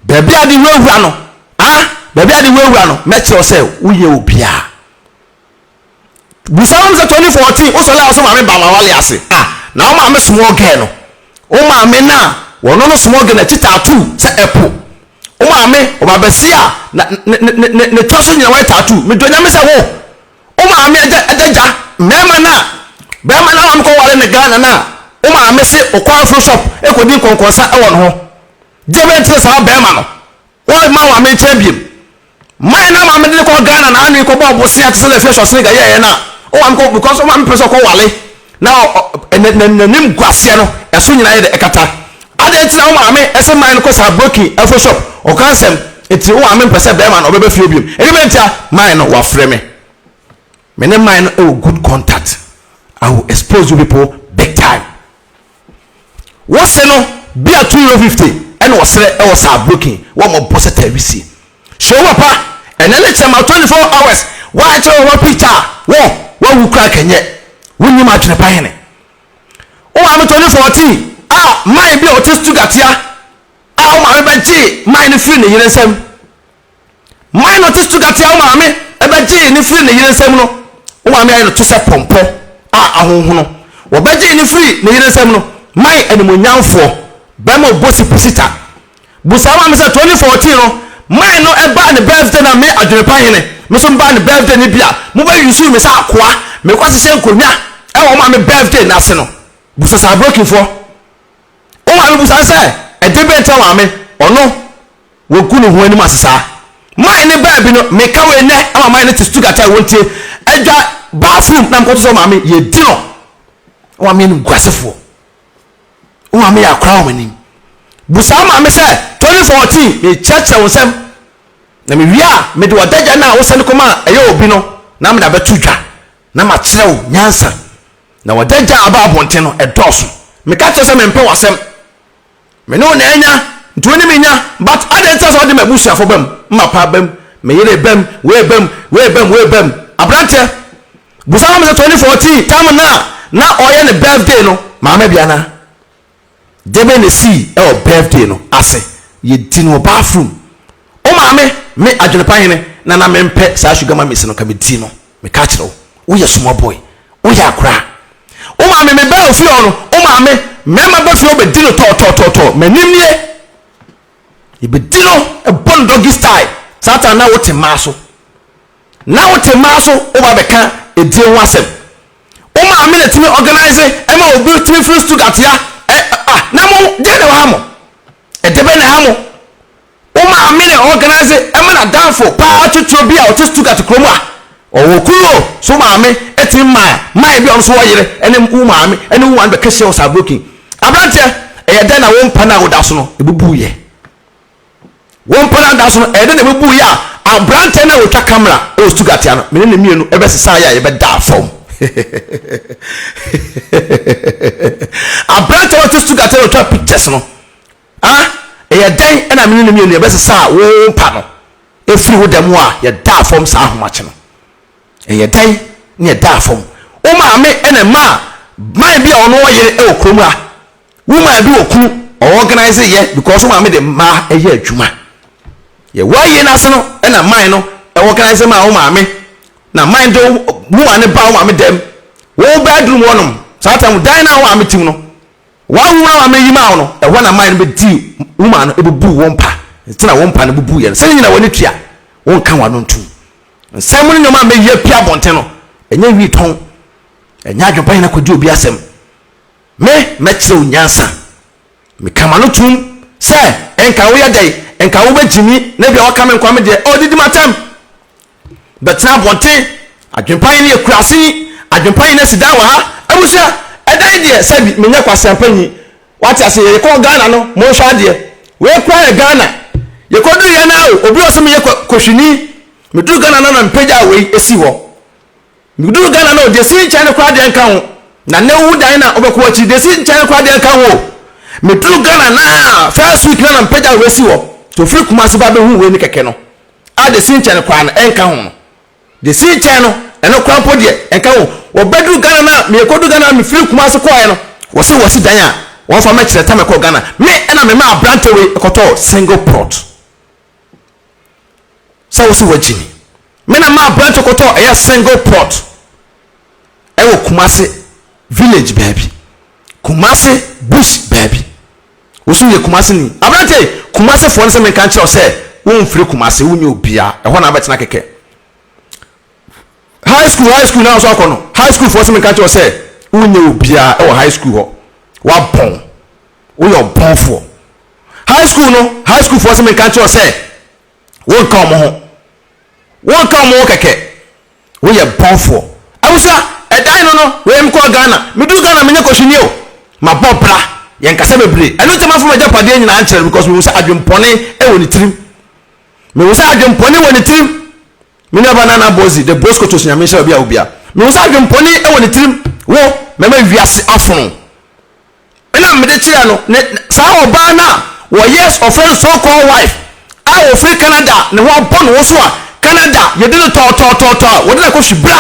Speaker 1: Baabi a de wurawura no ah baabi a de wurawura no mɛkyerɛ wo sɛ wonyɛ obiara. Busa wɔn sɛ 2014 wosɔre a wɔsɛ maame ba ma wale ase ah na wo maame small girl no wo maame na wɔno no small girl na akyi tattoo sɛ ɛpo wo maame ɔba bɛsi a na ne ne ne ne twa so nyina wɔyɛ tattoo medɔ nyame sɛ wo wo maame agya agya gya mmarima na bɛrima na maame kɔ ware ne Ghana na wo maame se ɔkɔ afro shop ɛkɔdi nkɔnkɔnsa ɛwɔ ne ho deɛ bɛntere saa bɛrima no Wɔmma maame nkyɛn biom. Man na maame de no kɔ Ghana na ano yi kɔbɔɔ bosea te sɛ na Afia Schwarzenegger yɛɛyɛ no a, wo maame kɔ because wo maame pɛ sɛ ɔkɔ wale na n'anim guaseɛ no ɛso nyinaa yɛ dɛ ɛkata. Adɛn nti na wo maame ɛsɛ man no kɔ saa broken afro shop ɔka nsɛm. Nti wo maame mpɛ sɛ bɛrima no ɔbɛba fie biom. Ɛde bɛn ntia? Man no wafrɛ me. Me ne man no ɛwɔ good contact. I will expose you people big time. Wo se no bia 250 ɛna ɔsrɛ ɛwɔ saa broken wɔ mɔ bɔ sɛ tawisie. Hyɛ wo papa ɛnɛ ne kyɛ ma 24 hours woankyerɛ wo hɔ picture a wo wawu kora kɛnyɛ wonim adwene pa hene. Wo maame 2014 a man bi a ɔte Stuttgart ya a wo maame bɛgyee man no firi ne yere nsam. Man no ɔte Stuttgart a wo maame bɛgyee no firi ne yere nsam no, wo maame ayɛ no to sɛ pɔmpɔ a ahonhono. Wɔbɛgyee no firi ne yere nsam no, man animuonyamfoɔ, bɛrima obosi pusita. Busa wo maame sɛ 2014 no, man no ɛbaa ne birthday na me Adwenepa hene, me nso mebaa ne birthday no bi a, mobɛ use me sɛ akoa, mekɔ hyehyɛ nkonnwa ɛwɔ wo maame birthday no ase no. Busa saa brokenfoɔ. Wo maame busa no sɛ, ɛde bɛn nti na maame, ɔno, Wagu ne ho anim ase saa. Mine ne baabi no meka wei nnɛ ama mine no te Stuttgart a wɔntie adwa bathroom na mekɔto sɛ maame yɛdi no wo maame yɛ nimguasefoɔ wo maame yɛ akora wɔ m'anim busaa maame sɛ 2014 mekyerɛkyerɛ wo nsɛm na mewie a mede ɔdagya no a wosɛne kɔma a ɛyɛ obi no na mede abɛto dwa na makyerɛ wo nyansa na ɔdagya aba abɔnten no ɛdɔɔso meka kyerɛ sɛ mempɛ w'asɛm Me ne wo na anya, nti wo ne me nya, but adɛn nti na sɛ ɔde m'abusuafo ba mu, m'papa ba mu, me yere ba mu, wei ba mu, wei ba mu, wei ba mu. Aberanteɛ, busa ma me sɛ 2014 tam no a na ɔyɛ ne birthday no, maame bi anaa? Dɛbɛn na esii ɛwɔ birthday no ase? Yɛdi no wɔ bathroom. Wo maame, me Adwenepa hene, na na mempɛ saa sugar mummies no, nka medi no. Meka kyerɛ wo, woyɛ small boy, woyɛ akoraa. Wo maame, mebaa ofie hɔ no, wo maame, mmarima ba fie hɔ bɛdi no tɔɔtɔɔtɔɔtɔɔ, m'anim nie. Yɛbɛdi no, bɔ no doggy style. Saa time na wote mmaa so. Na wote mmaa so, woba bɛka edie ho asɛm. Wo maame na tumi organize ɛma obi tumi firi Stuttgart ya, ɛ, ah, na mo, deɛ na ɛwɔ ha mo? Ɛde bɛ na ɛha mo? Wo maame na organise ma n'adamfo paa titiriw bi a ɔte Stuttgart kurom a ɔwɔ kunu o, so wo maame tumi maa man bi a ɔno nso wɔ yere ne wo maame ne wo maame bɛka hyia wɔ Saarbrücken. Aberanteɛ, ɛyɛ dɛn na wo mpa no a woda so no ebubuiɛ? Wo mpa no a woda so no, ɛyɛ dɛn na ebubuiɛ a aberanteɛ no a ɔtwa camera wɔ Stuttgart ano, me ne ne mmienu bɛsesaeɛ a yɛbɛdaa fam. Aberanteɛ a ɔte Stuttgart a ɔtwa pictures no, Ah, ɛyɛ dɛn na me ne no mmienu yɛbɛsesaa wo mpa no ɛfiri wo dɛm a yɛdaa fam saa ahomakye no? Ɛyɛ dɛn na yɛdaa fam? Wo maame na ɛmaa man bi a ɔno ɔyere wɔ kurom ha. Wo maa bi wɔ kunu, ɔorganise yɛ because wo maame de mmaa ɛyɛ adwuma. Yɛwɔ ayie no ase no ɛna man no organise maa wo maame na man de wo maame baa wo maame dɛm. Wo bedroom hɔnom saa time dan no a wo maame tim no W'awo a maame yi maa wo no, ɛhɔ na man no bɛdii wo maa no bubuu wo mpa, nti na wo mpa no bubuiɛ no. Sɛ ne nyina w'ani tua, wonka w'ano ntom. Nsɛm ne nneɛma a mɛyi apue abɔnten no, ɛnyɛ wii tɔn, ɛnyɛ adwempa nyina kɔdi obi asɛm. Me, mɛkyerɛ wo nyansa. Meka m'ano tom sɛ, nka woyɛ dɛn, nka wobɛgyimi na ebia woaka me nkwa me deɛ, ɔdidi m'atɛm. Bɛtena abɔnten. Adwempa yi ne yɛ kurase yi. Adwempa yi na si dan wɔ ha. Abusua, ɛdan deɛ sɛbi menyɛ kwaseampa nyi. Wate ase yɛkɔ Ghana no monhwɛ adeɛ. Wei koraa yɛ Ghana. Yɛkɔduru yɛn a o, obi ɔsɛ meyɛ kɔhwini. Meduru Ghana no na mepagyaa wei esi hɔ. Meduru Ghana no deɛ si nkyɛn no koraa deɛ nka ho. Na nnɛ wowu dan na wobɛkɔ akyi deɛ si nkyɛn no koraa deɛ nka ho o. Meduru Ghana na first week na na mepagyaa wei si hɔ. Nti ofiri Kumasi ba bɛhu wei ne kɛkɛ no. a deɛ si nkyɛn no koraa no ɛnka ho no deɛ si nkyɛn no ɛno koraa mpo deɛ ɛnka ho wɔbɛduru Ghana no a meyɛkɔdu Ghana mefiri Kumasi kɔɔɛ no wɔse wɔsi dan a wɔmfa mɛkyerɛ tam ɛkɔɔ Ghana me ɛna mema aberante wei ɛkɔtɔɔ single plot sɛ wo se wagyi me me na ma aberante kɔtɔɔ ɛyɛ single plot ɛwɔ Kumasi village baabi Kumasi bush baabi Wo so yɛ Kumasi ni. Aberante, Kumasi foɔ no sɛ menka nkyerɛ wo sɛ womfiri Kumasi, wonyɛ obia, ɛhɔ na wobɛtena kɛkɛ. High school, high school na wo so akɔ no, high school foɔ sɛ menka nkyerɛ wo sɛ wonyɛ obia ɛwɔ high school hɔ. Wabɔn, woyɛ ɔbɔnfoɔ. High school no, high school foɔ sɛ menka nkyerɛ wo sɛ wonka wɔn ho. Wonka wɔn ho kɛkɛ. Woyɛ bɔnfoɔ. Abusua, ɛdan no no, wei mekɔɔ Ghana. Meduru Ghana menyɛ kɔhwini o. Mabɔ bra. Yɛnkasa bebree. Ɛno nti mamfa m'agyapadeɛ nyinaa nkyerɛ no because mehu sɛ adwempɔne wɔ ne tirim. Mehu sɛ adwempɔne wɔ ne tirim. Me nuabaa Nana Bozi, the Broskotos Nyame nhyira obi a obia. Mehu sɛ adwempɔne wɔ ne tirim. Wo, mɛma wiase afono. Ɛna mede kyerɛɛ no, ne, saa ɔbaa no a wɔyɛ, ɔfrɛ no so called wife, a ɔfiri Canada, ne ho abɔ ne ho so a, Canada, yɛdi no tɔɔtɔɔtɔɔtɔ a, wɔde no akɔ hwibra,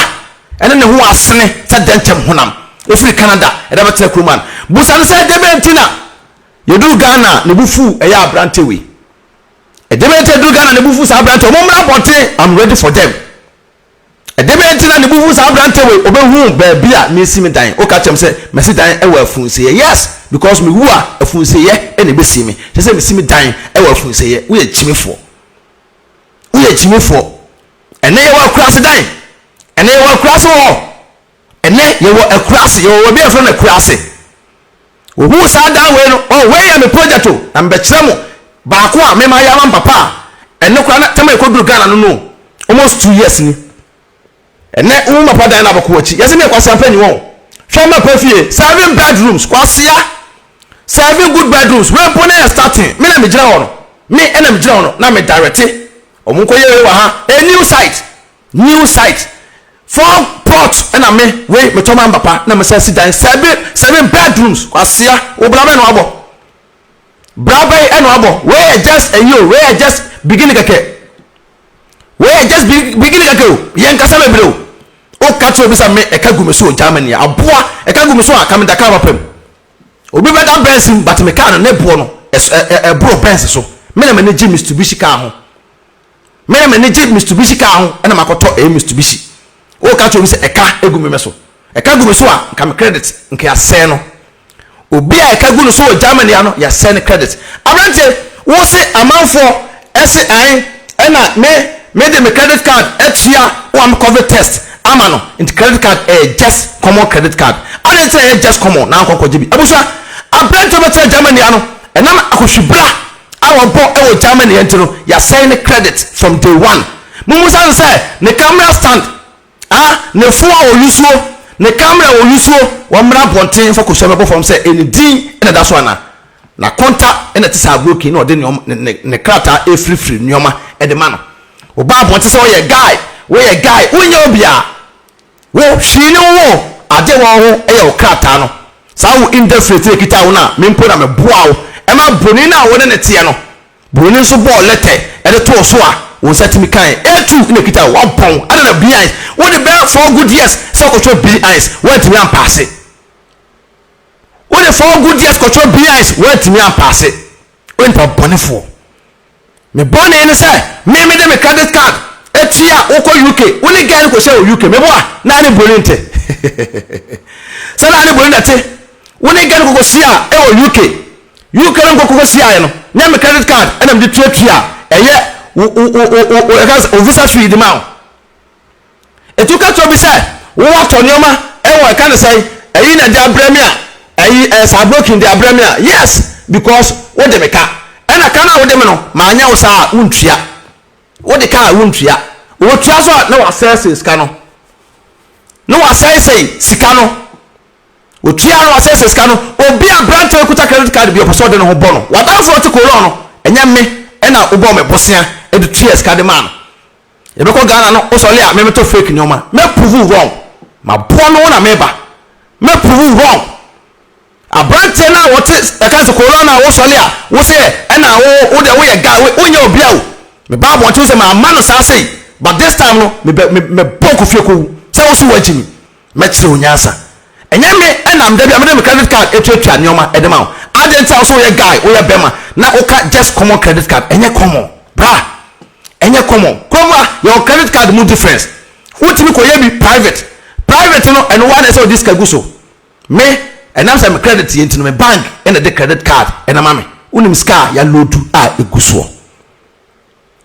Speaker 1: ɛne ne ho asene sɛ dɛnkyɛm honam, ɔfiri Canada, ɛde abɛtena kurom ha no. Busa no sɛ, ɛdeɛbɛn nti na yɛduru Ghana a, ne bo fuu ɛyɛ aberante wei? Ɛdeɛbɛn nti na yɛduru Ghana a, ne bo fuu saa aberante wei? Wɔmmra abɔnten, I'm ready for them. Ɛdeɛbɛn nti na ne bo fu saa aberanteɛ wei? Ɔbɛhu baabi a mesi me dan. Woka kyerɛ me sɛ masi dan wɔ afunseeɛ. Yes, because mewu a, afunseeɛ na ɛbɛsie me. Kyerɛ sɛ mesi me dan wɔ afunseeɛ. Woyɛ kyimifoɔ. Woyɛ kyimifoɔ. Ɛnnɛ yɛwɔ akuraase dan. Ɛnnɛ yɛwɔ akuraase wɔ hɔ. Ɛnnɛ yɛwɔ akuraase. Yɛwɔ baabi a yɛfrɛ no akuraase. Ohuu saa dan wei no, oh, wei yɛ me project o, na mebɛkyerɛ mo baako a me mayɛ ama me papa a, ɛno koraa na tam a yɛkɔduru Ghana no no, almost 2 years ni. Ɛnɛ wohu mapa dan no abɛkɔ w'akyi. Yɛsɛ meyɛ kwasea mpa nyi wɔn. Hwɛ mapa fie, seven bedrooms, kwasea, seven good bedrooms, wei mpo na yɛ starting, me na megyina hɔ no, me ɛna megyina hɔ no, na me direct, wɔn nkɔyɛ wei wɔ ha, a new site. New site, four plot ɛna me wei metɔ ma papa na mesan si dan seven seven bedrooms. Kwasea, wo bra bɛn na wabɔ? Bra bɛn ɛna wabɔ? Wei yɛ just ɛyi o, wei yɛ just beginning kɛkɛ, wei yɛ just beginning kɛkɛ o. Yɛn kasa bebree o. O ka kyerɛ obi sɛ me ɛka gu me so wɔ Germany a, aboa ɛka gu me so a, ka me da kaa papa mu. Obi bɛda Benz mu, but me kaa no ne boɔ no ɛboro Benz so. Me na m'ani gye Mitsubishi kaa ho. Me na m'ani gye Mitsubishi car ho na makɔtɔ ɛyɛ Mitsubishi. Woka kyerɛ obi sɛ ɛka egu me so. Ɛka gu me so a, nka me credit nka yɛasɛe no. Obi a ɛka gu no so wɔ Germany ha no, yɛasɛe ne credit. Aberanteɛ, wo se amanfoɔ ɛse ae ɛna me me de me credit card atua wo a me covid test ama no nti credit card ɛyɛ just common credit card. Adɛn nti na ɛyɛ just common na ankɔ nkɔgye bi? Abusua, aberanteɛ wobɛtena Germany ha no, ɛnam akɔhwibra a wɔbɔ wɔ Germany nti no yɛasɛe ne credit from day one. Mummusa no sɛ ne camera stand a ne phone a ɔyusuo, ne camera a ɔyusuo, wɔmmra abɔnten mfa kosua mmɛbɔ fam sɛ ɛne din na ɛda so anaa. Na konta na ɛte sɛ abrokin na ɔde nneɛma ne ne ne krataa efirifiri nneɛma de ma no. Woba abɔnten sɛ woyɛ guy, woyɛ guy, wonyɛ obiara. Wo, hwee ne wo o, adeɛ wɔ wo ho yɛ wo krataa no, saa wo indefinite no ɛkita wo no a, me mpo na me boa wo ɛma broni no a wo ne no teɛ no, broni nso bɔɔ lɛtɛ ɛde too so a wo nsa tumi kaeɛ, A2 na ɛkita wo, wabɔn, adɛn na B1, wode bɛyɛ four good years sɛ wokɔtwerɛ B1, woantumi ampaase, wode 4 good years kɔtwerɛ B1, woantumi ampaase, woyɛ nipa bɔnefoɔ. Me bɔne ne sɛ me mede me credit card atua wokɔ UK, wo ne girl no kɔhyia wɔ UK, meboa na ne broni nte sɛ na ne broni na te, wo ne girl no kɔkɔhyia ɛwɔ UK, UK no nkɔkɔkɔ hyiaeɛ no, nyɛ me credit card ɛna mede tuatua ɛyɛ wo wo wo wo wo ɛka sɛ wo visa fee de ma wo. Etu ka kyerɛ obi sɛ wo watɔ nneɛma ɛwɔ ɛka ne sɛn ɛyi na ɛde abrɛ me a ɛyi ɛyɛ saa broken de abrɛ me a, yes, because wo de me ka, ɛna ka no a wo de me no maanyɛ wo saa a wontua, wo de ka a wontua, wɔtua so a na wasɛesɛe sika no, na wasɛesɛe sika no, wɔtua na wasɛesɛe sika no. Obi aberante okuta credit card bi ɔpɛ sɛ ɔde ne ho bɔ no, wadanfo ɔte kolɔn no, ɛnyɛ me ɛna wobɔ me bosea ɛde tua sika de maa no. Yɛbɛkɔ Ghana no wosɔle a me metɔ fake nneɛma, mɛ prove wo wrong, maboa me ho na meba, mɛ prove wo wrong. Aberanteɛ no a wɔte ɛka sɛ kolɔn no a wosɔle a wosɛ ɛna wo wo deɛ woyɛ guy, wonyɛ obia o, meba abɔnten sɛ mamma no saa sei, but this time no mebɛ mebɔ nkofie kɔwu sɛ wo so woagyi me. Mɛkyerɛ wo nyansa. Ɛnyɛ me ɛna da bi a mede me credit card etuatua nneɛma ɛde ma wo. Adɛn nti a wo sɛ woyɛ guy, woyɛ bɛma na woka just common credit card? Ɛnyɛ common. Bra. Ɛnyɛ common. Kurom ha, yɛwɔ credit card mu difference. Wotumi kɔyɛ bi private. Private no, ɛno woa na ɛsɛ wode sika gu so. Me, ɛnam sɛ me credit yɛ nti no, me bank ɛna ɛde credit card ɛna ma me. Wonim sika a yɛaloodu a egu soɔ.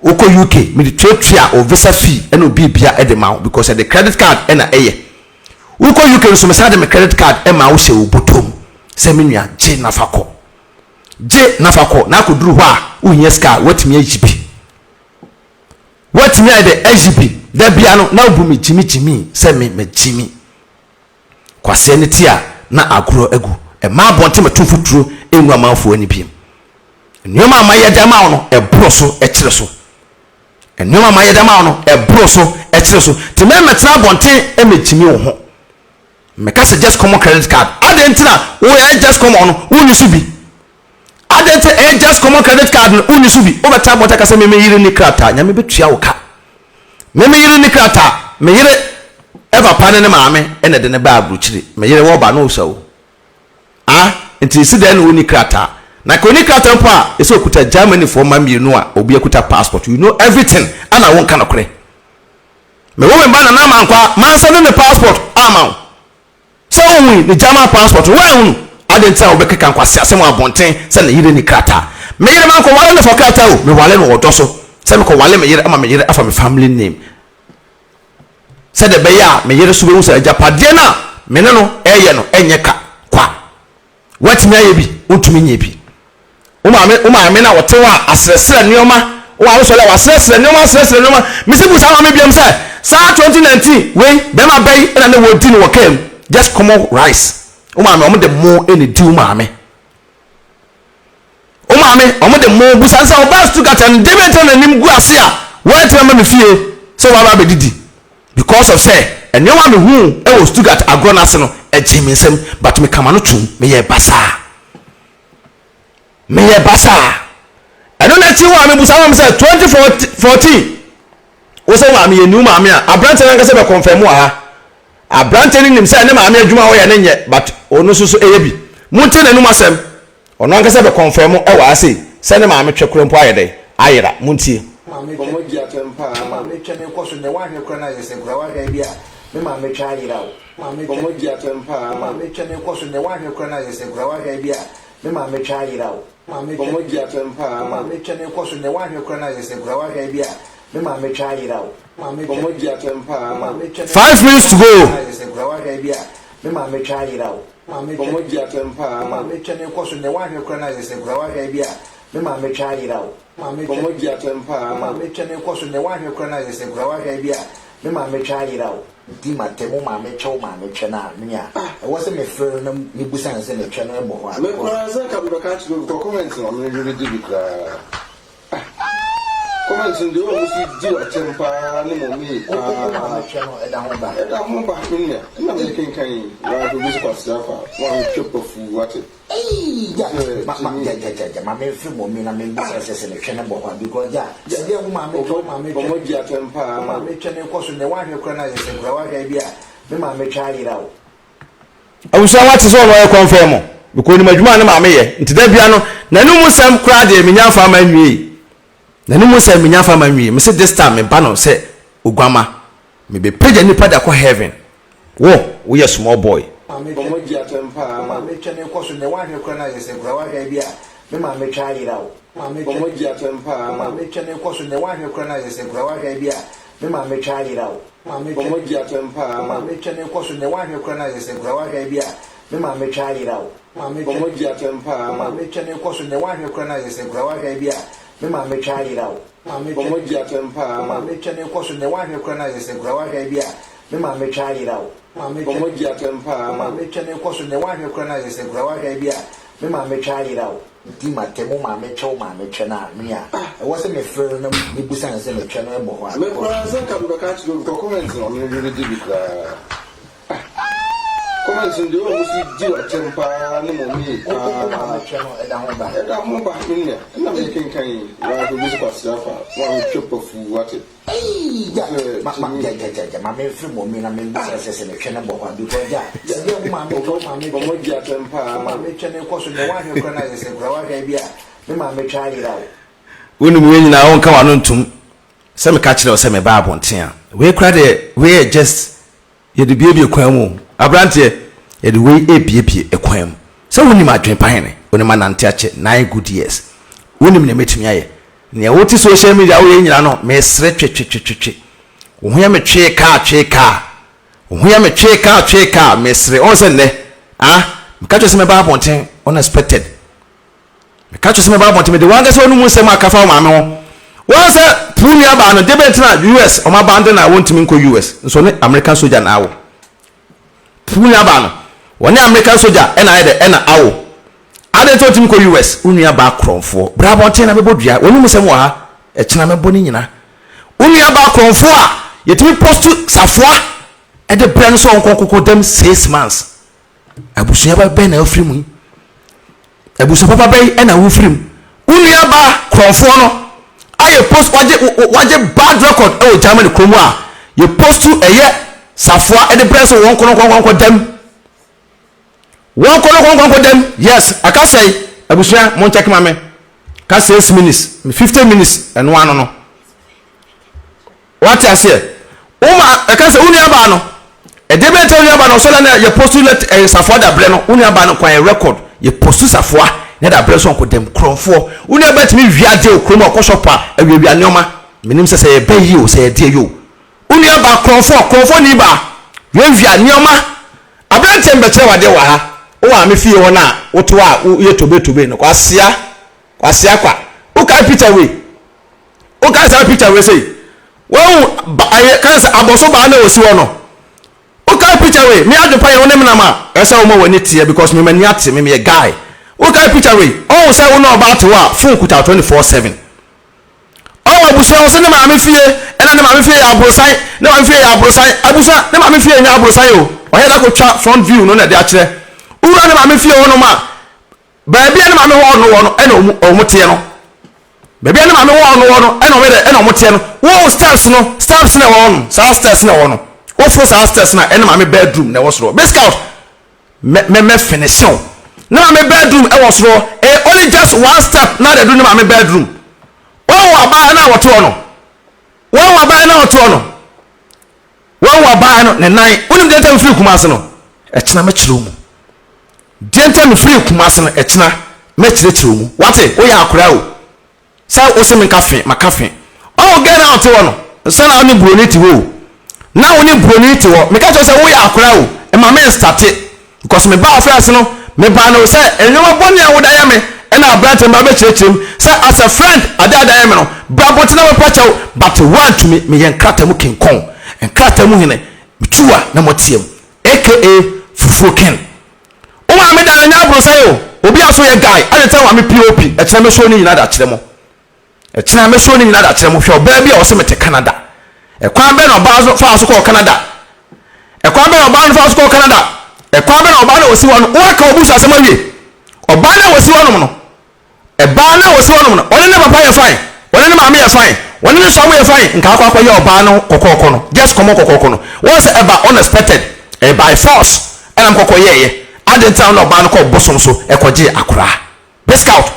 Speaker 1: Wokɔ UK, mede tuatua wo visa fee ɛna obiribia de ma wo because ɛde credit card ɛna ɛyɛ. Wokɔ UK nso mesan de me credit card ɛma wo hyɛ wo bɔtɔ mu sɛ me nua gye na fa kɔ. Gye na fa kɔ na akɔduru hɔ a wohia sika a woatumi ayi bi. Woatumi ayɛ dɛ ayi bi. Da bia no na wobu me gyimi gyimi sɛ me magyimi. Kwasea no ti a na agorɔ agu. Ɛmma abɔnten mmɛto mfuturo ngu amanfoɔ ani bio. Nneɛma a mayɛ de ama wo no, ɛboro so kyere so. Nneɛma a mayɛ de ama wo no, ɛboro so, ɛkyere so. Nti mɛmmɛtena abɔnten mmɛgyimi wo ho. Meka sɛ just common credit card. Adɛn nti na woyɛ just common no, wonni so bi? Adɛn nti ɛyɛ just common credit card no, wonni so bi? Wobɛtena abɔnten aka sɛ me me yere ni krataa. Nyame bɛtua wo ka. Me me yere ni krataa. Me yere Eva pa ne ne maame na ɛde ne baa aburokyire. Me yere wɔba no ɔsa o. Ah, nti esi dɛn na onni krataa? Na nka onni krataa mpo a, ɛsɛ okuta Germany foɔ mma mmienu a obi akuta passport. You know everything, ana wonka nokorɛ? Me wo me ba Nana Amankwa, mansɛnde ne passport ama wo. Sɛ wohui ne German passport no, woanhunu? Adɛn nti na wobɛkeka nkwaseasɛm wɔ abɔnten sɛ ne yere nni krataa? Me yere mankɔware no for krataa o, meware no wɔ ɔdɔ so sɛ mekɔware me yere ama me yere afa me family name. Sɛdeɛ ɛbɛyɛ a me yere nso bɛhu sɛ agyapadeɛ no a me ne no reyɛ no nyɛ ka kwa. Woatumi ayɛ bi, wontumi nyɛ bi. Wo maame, wo maame no a ɔte hɔ a asrɛsrɛ nneɛma, wo maame sɔre a wasrɛsrɛ nneɛma, asrɛsrɛ nneɛma. Mesi bu saa maame biam sɛ, saa 2019 wei, bɛrima bɛyi na ne wɔdi no wɔ kaa mu. Just common rice. Wo maame, wɔn de mo na di wo maame. Wo maame, wɔn de mo busa no sɛ ɔbaa Stuttgart no deɛ bɛn nti na n'anim gu ase a wantumi amma me fie sɛ waba abɛdidi because of sɛ nneɛma a mehuu wɔ Stuttgart agorɔ no ase no ɛgyee me nsam but meka m'ano toom meyɛɛ basaa meyɛɛ basaa ɛno na akyi hɔ a mebusa maame sɛ 2014 wo sɛ maame yɛ new maame a aberanteɛ no ankasa bɛ confirm wɔ ha aberanteɛ no nim sɛ ne maame adwuma a ɔyɛ no nyɛ but ɔno nso so ɛyɛ bi montie n'anum asɛm Ɔno ankasa bɛ kɔnfɛm wɔ ha sei sɛ ne maame twɛ kora mpo ayɛ dɛn? Ayera. Montie.
Speaker 2: Maame twɛ
Speaker 5: Ɔmo di atɛm paa.
Speaker 2: Me maame twɛ no kɔ so nɛ woanhwɛ kora no ayɛ sɛ kora woahwɛ bi a me maame twɛ ayera o. Maame twɛ
Speaker 5: Ɔmo di atɛm paa.
Speaker 2: Me maame twɛ no kɔ so nɛ woanhwɛ kora no ayɛ sɛ kora woahwɛ bi a me maame twɛ ayera o. Maame twɛ
Speaker 5: Ɔmo di atɛm paa.
Speaker 2: Me maame twɛ no kɔ so nɛ woanhwɛ kora no ayɛ sɛ kora woahwɛ bi a me maame twɛ ayera o. Maame twɛ
Speaker 5: Ɔmo di atɛm paa.
Speaker 2: Me maame twɛ no
Speaker 1: 5 minutes to go.
Speaker 2: ayɛ sɛ kora woahwɛ bi a me maame twɛ ayera o. Maame twɛ
Speaker 5: Ɔmo di atɛm paa.
Speaker 2: Me maame twɛ no kɔ so nɛ woanhwɛ kora no ayɛ sɛ kora woahwɛ bi a me maame twɛ ayera o. Maame twɛ
Speaker 5: Ɔmo di atɛm paa.
Speaker 2: Me maame twɛ no kɔ so nɛ woanhwɛ kora no ayɛ sɛ kora woahwɛ bi a me maame twɛ ayera o. Di m'atɛm wo maame twɛ wo maame twɛ no a me a ɛwɔ sɛ me frɛ no na me busa no sɛ ne twɛ no ɛbɔ hɔ a
Speaker 5: Me
Speaker 2: because.
Speaker 5: koraa sɛ nka mebɛka akyerɛ obi kɔ comment na ɔno ne di bi koraa. Ah comment no deɛ ɔmo si di w'atɛm paa ne mɔmii
Speaker 2: Wo wo
Speaker 5: paa.
Speaker 2: maame twɛ no ɛda ho ba.
Speaker 5: Ɛda ho ba me nua ɛna me kenkan yi waa obi so kwasea fa wanhwɛ pafuu wate.
Speaker 2: Eii gya
Speaker 5: Sɛ
Speaker 2: ma ma
Speaker 5: gyimi.
Speaker 2: gya gya gya gya ma me nfrɛ mɔmii na me mbisa sɛ sɛ ne twɛ no bɔ hɔ a because gya sɛ deɛ wo maame twɛ wo maame twɛ
Speaker 5: Ɔmo di atɛm paa.
Speaker 2: wo maame twɛ no kɔ so nɛ woanhwɛ koraa no ayɛ sɛ koraa woahwɛ bi a me maame twɛ ayera o.
Speaker 1: Abusua wate sɛ ɔno ɔyɛ kɔnfɛn mo because onim adwuma a ne maame yɛ nti da bia no n'anum nsɛm koraa deɛ menya nfa ma nwie n'anum nsɛm menya nfa ma nwie mese this time me ba no sɛ oguama me bɛ pagya nipa de akɔ heaven wo woyɛ small boy.
Speaker 2: Maame twɛ
Speaker 5: Ɔmo di atɛm paa.
Speaker 2: Wo maame twɛ no kɔ so nɛ woanhwɛ koraa no ayɛ sɛ koraa woahwɛ bi a me maame twɛ ayera o. Maame twɛ
Speaker 5: Ɔmo di atɛm paa.
Speaker 2: Wo maame twɛ no kɔ so nɛ woanhwɛ koraa no ayɛ sɛ koraa woahwɛ bi a me maame twɛ ayera o. Maame twɛ
Speaker 5: Ɔmo di atɛm paa.
Speaker 2: Wo maame twɛ no kɔ so nɛ woanhwɛ koraa no ayɛ sɛ koraa woahwɛ bi a me maame twɛ ayera o. Maame twɛ
Speaker 5: Ɔmo di atɛm paa.
Speaker 2: Wo maame twɛ no kɔ so nɛ woanhwɛ koraa no ayɛ sɛ koraa woahwɛ bi a me maame twɛ ayera o. Maame twɛ
Speaker 5: Ɔmo di atɛm paa.
Speaker 2: Wo maame twɛ no kɔ so nɛ woanhwɛ koraa no ayɛ sɛ koraa woahwɛ bi a me maame twɛ ayera o. Maame twɛ
Speaker 5: Ɔmo di atɛm paa.
Speaker 2: Wo maame twɛ no kɔ so nɛ woanhwɛ koraa no ayɛ sɛ koraa woahwɛ bi a me maame twɛ ayera o. Di m'atɛm wo maame twɛ wo maame twɛ no a me a ɛwɔ sɛ me frɛ no na me busa no sɛ ne twɛ no ɛbɔ hɔ a
Speaker 5: Me
Speaker 2: because.
Speaker 5: koraa sɛ nka mebɛka akyerɛ obi kɔ comment na ɔno ne di bi koraa ah comment no deɛ ɔmo si di w'atɛm paa ne mɔmii
Speaker 2: Wo wo wo
Speaker 5: paa
Speaker 2: maame twɛ no ɛda ho ba.
Speaker 5: Ɛda ho ba me nua ɛna me kenkan yi waa obi so kwasea fa wanhwɛ pafuu wate.
Speaker 2: Eii gya
Speaker 5: Sɛ
Speaker 2: ma ma
Speaker 5: gyimi.
Speaker 2: gya gya gya gya ma me nfrɛ mɔmi na me mbisa sɛ sɛ ne twɛ no bɔ hɔ a because gya sɛ deɛ wo maame twɛ wo maame twɛ
Speaker 5: Ɔmo di atɛm paa.
Speaker 2: wo maame twɛ no kɔ so deɛ woanhwɛ koraa no ayɛ sɛ koraa woahwɛ bi a me maame twɛ ayera wo.
Speaker 1: Wonim wei nyinaa wonka w'ano ntom sɛ meka kyerɛ wo sɛ meba abɔnten a wei koraa deɛ wei yɛ just Yɛde buebue kwan mu o. Aberanteɛ, yɛde wei rebuebue kwan mu. Sɛ wonim adwene pa hene, wonim anante akyɛ nine good years. Wonim nea mɛtumi ayɛ. Nea wote social media woyɛ nyinaa no, mesere twetwetwetwe. Wo ho yɛ me twee kaa twee kaa. Wo ho yɛ me twee kaa twee kaa, mesere. Ɔhu sɛ nnɛ, ah, meka kyerɛ sɛ mɛba abɔnten unexpected. Meka kyerɛ sɛ mɛba abɔnten, mede w'ankasa w'anomu nsɛm aka fa wo maame ho. Woahu sɛ puu nuabaa no, debɛn nti na US wɔn abandon a wɔntumi nkɔ US, nso ɔne American sogya na awo. Puu nuabaa no, wɔne American sogya ɛna ayɛ dɛ ɛna awo. Adɛn nti ɔntumi nkɔ US? Wo nuabaa korɔmfoɔ, bra abɔnten na mɛbɔ dua. W'anomu nsɛm wɔ ha, ɛkyena mɛbɔ ne nyina. Wo nua baa korɔnfoɔ a yɛtumi post safoa de brɛ no sɛ ɔnkɔ nkɔkɔ dam 6 months. Abusua ba bɛn na wofiri mu yi? Abusua papa bɛn na wofiri mu? Wo nua baa korɔnfoɔ no ayɛ post, wagye bad record wɔ Germany kurom a yɛ post ɛyɛ safoa de brɛ sɛ wɔn kɔ no nkɔ dam, wɔn kɔ no nkɔ nkɔ dam. Yes, aka sɛe. Abusua, mo nkyɛke ma me ka 6 minutes, 50 minutes. Ɛno ano no, wate aseɛ? Woma ɛka sɛ wo nua baa no ɛdeɛ bɛyɛ tɛ wo nua baa no ɔsɔla na yɛ post let ɛyɛ safoa da brɛ no. Wo nua baa no kwan yɛ record, yɛ post safoa na da brɛ so ɔnkɔ dɛm. Kurɔnfoɔ, wo nua baa tumi wia adeɛ wɔ kurom a ɔkɔ shop a awiawia nneɛma. Menim sɛ yɛ bɛ yi o, sɛ yɛ deɛ yi o. Wo nua baa kurɔnfoɔ, kurɔnfoɔ ni baa wiawia nneɛma. Aberanteɛ, mbɛkyerɛ wadeɛ wɔ ha. Wo maame fie hɔ no a woto a woyɛ tobe tobe no, kwasea, kwasea kwa. Wokae picture wei? Wokae saa picture wei sei? Wahu ba ɛyɛ kan sɛ abɔso baa na osi hɔ no. Wokae picture wei? Me adwempa yɛ wo ne menam a ɛsɛ woma w'ani teɛ because me m'ani ate, me meyɛ guy. Wokae picture wei? Ɔhu sɛ wo ne ɔbaa te hɔ a phone kuta 24/7. Ɔwɔ abusua, ɔsɛ ne maame fie, ɛna ne maame fie yɛ aborosan, ne maame fie yɛ aborosan. Abusua, ne maame fie nyɛ aborosan o. Ɔyɛ da kotwa front view no na ɛde akyerɛ. Wura ne maame fie hɔnom a, baabi a ne maame hɔ no wɔ no ɛna ɔmo teɛ no. Baabi a ne maame hɔ no wɔ no ɛna ɔmo yɛ ɛna ɔmo teɛ no. Wo steps no, steps na ɛwɔ hɔ no, saa steps na ɛwɔ no. Woforo saa steps na ɛne maame bedroom na ɛwɔ soro. Biscout, mɛ mɛ mɛ finish o. Ne maame bedroom ɛwɔ soro, ɛyɛ only just one step na de do ne maame bedroom. Wɔn wɔ abaa na wɔte hɔ no, wɔn wɔ abaa na wɔte hɔ no, wɔn wɔ abaa no ne nan. Wonim deɛ ntam firi Kumase no, ɛkyena mɛkyerɛ mu. Deɛ ntam firi Kumase no, ɛkyena mɛkyerɛkyerɛ mu. Wate? Woyɛ akora o, sɛ wose menka fe, maka fe. Ɔwɔ gɛ na ɔte hɔ no nsa na wone buroni te hɔ o, na wone buroni te hɔ. Meka kyerɛ sɛ woyɛ akora o, ɛma me nstate because me baa first no, me baa no sɛ nneɛma bɔne a woda yɛ me ɛna aberante mba bɛkyerɛkyerɛ mu sɛ as a friend ade ada yɛ me no, bra abɔnten na mɛpa kyɛw, but woantumi. Meyɛ nkrataa mu kenkɔn, nkrataa mu hene, metu a na moateam, aka fufuo ken. Wo maame da no nyɛ aborosan o, obi a so yɛ guy ade tɛ maame pop. Ɛkyerɛ mɛsuo ne nyina da kyerɛ mo, ɛkyerɛ mɛsuo ne nyina da kyerɛ mo. Hwɛ ɔbaa bi a ɔsɛ mete Canada. Ɛkwan bɛn na ɔbaa no faa so kɔɔ Canada? Ɛkwan bɛn na ɔbaa no faa so kɔɔ Canada? Ɛkwan bɛn na ɔbaa no a wɔsi hɔ no wɔaka obu so asɛm awie? Ɔbaa no a wɔsi hɔ nom no, ɛbaa no a wɔsi hɔ nom no, ɔne ne papa yɛ fine, ɔne ne maame yɛ fine, ɔne ne sɔmo yɛ fine. Nka akɔ akɔyɛ ɔbaa no kɔkɔɔkɔ no, just kɔmɔ kɔkɔɔkɔ no, wɔn sɛ ɛba unexpected, ɛyɛ by force ɛna mkɔkɔ yɛɛyɛ adi ntina na ɔbaa no kɔ bosom so ɛkɔgye akora. Biscout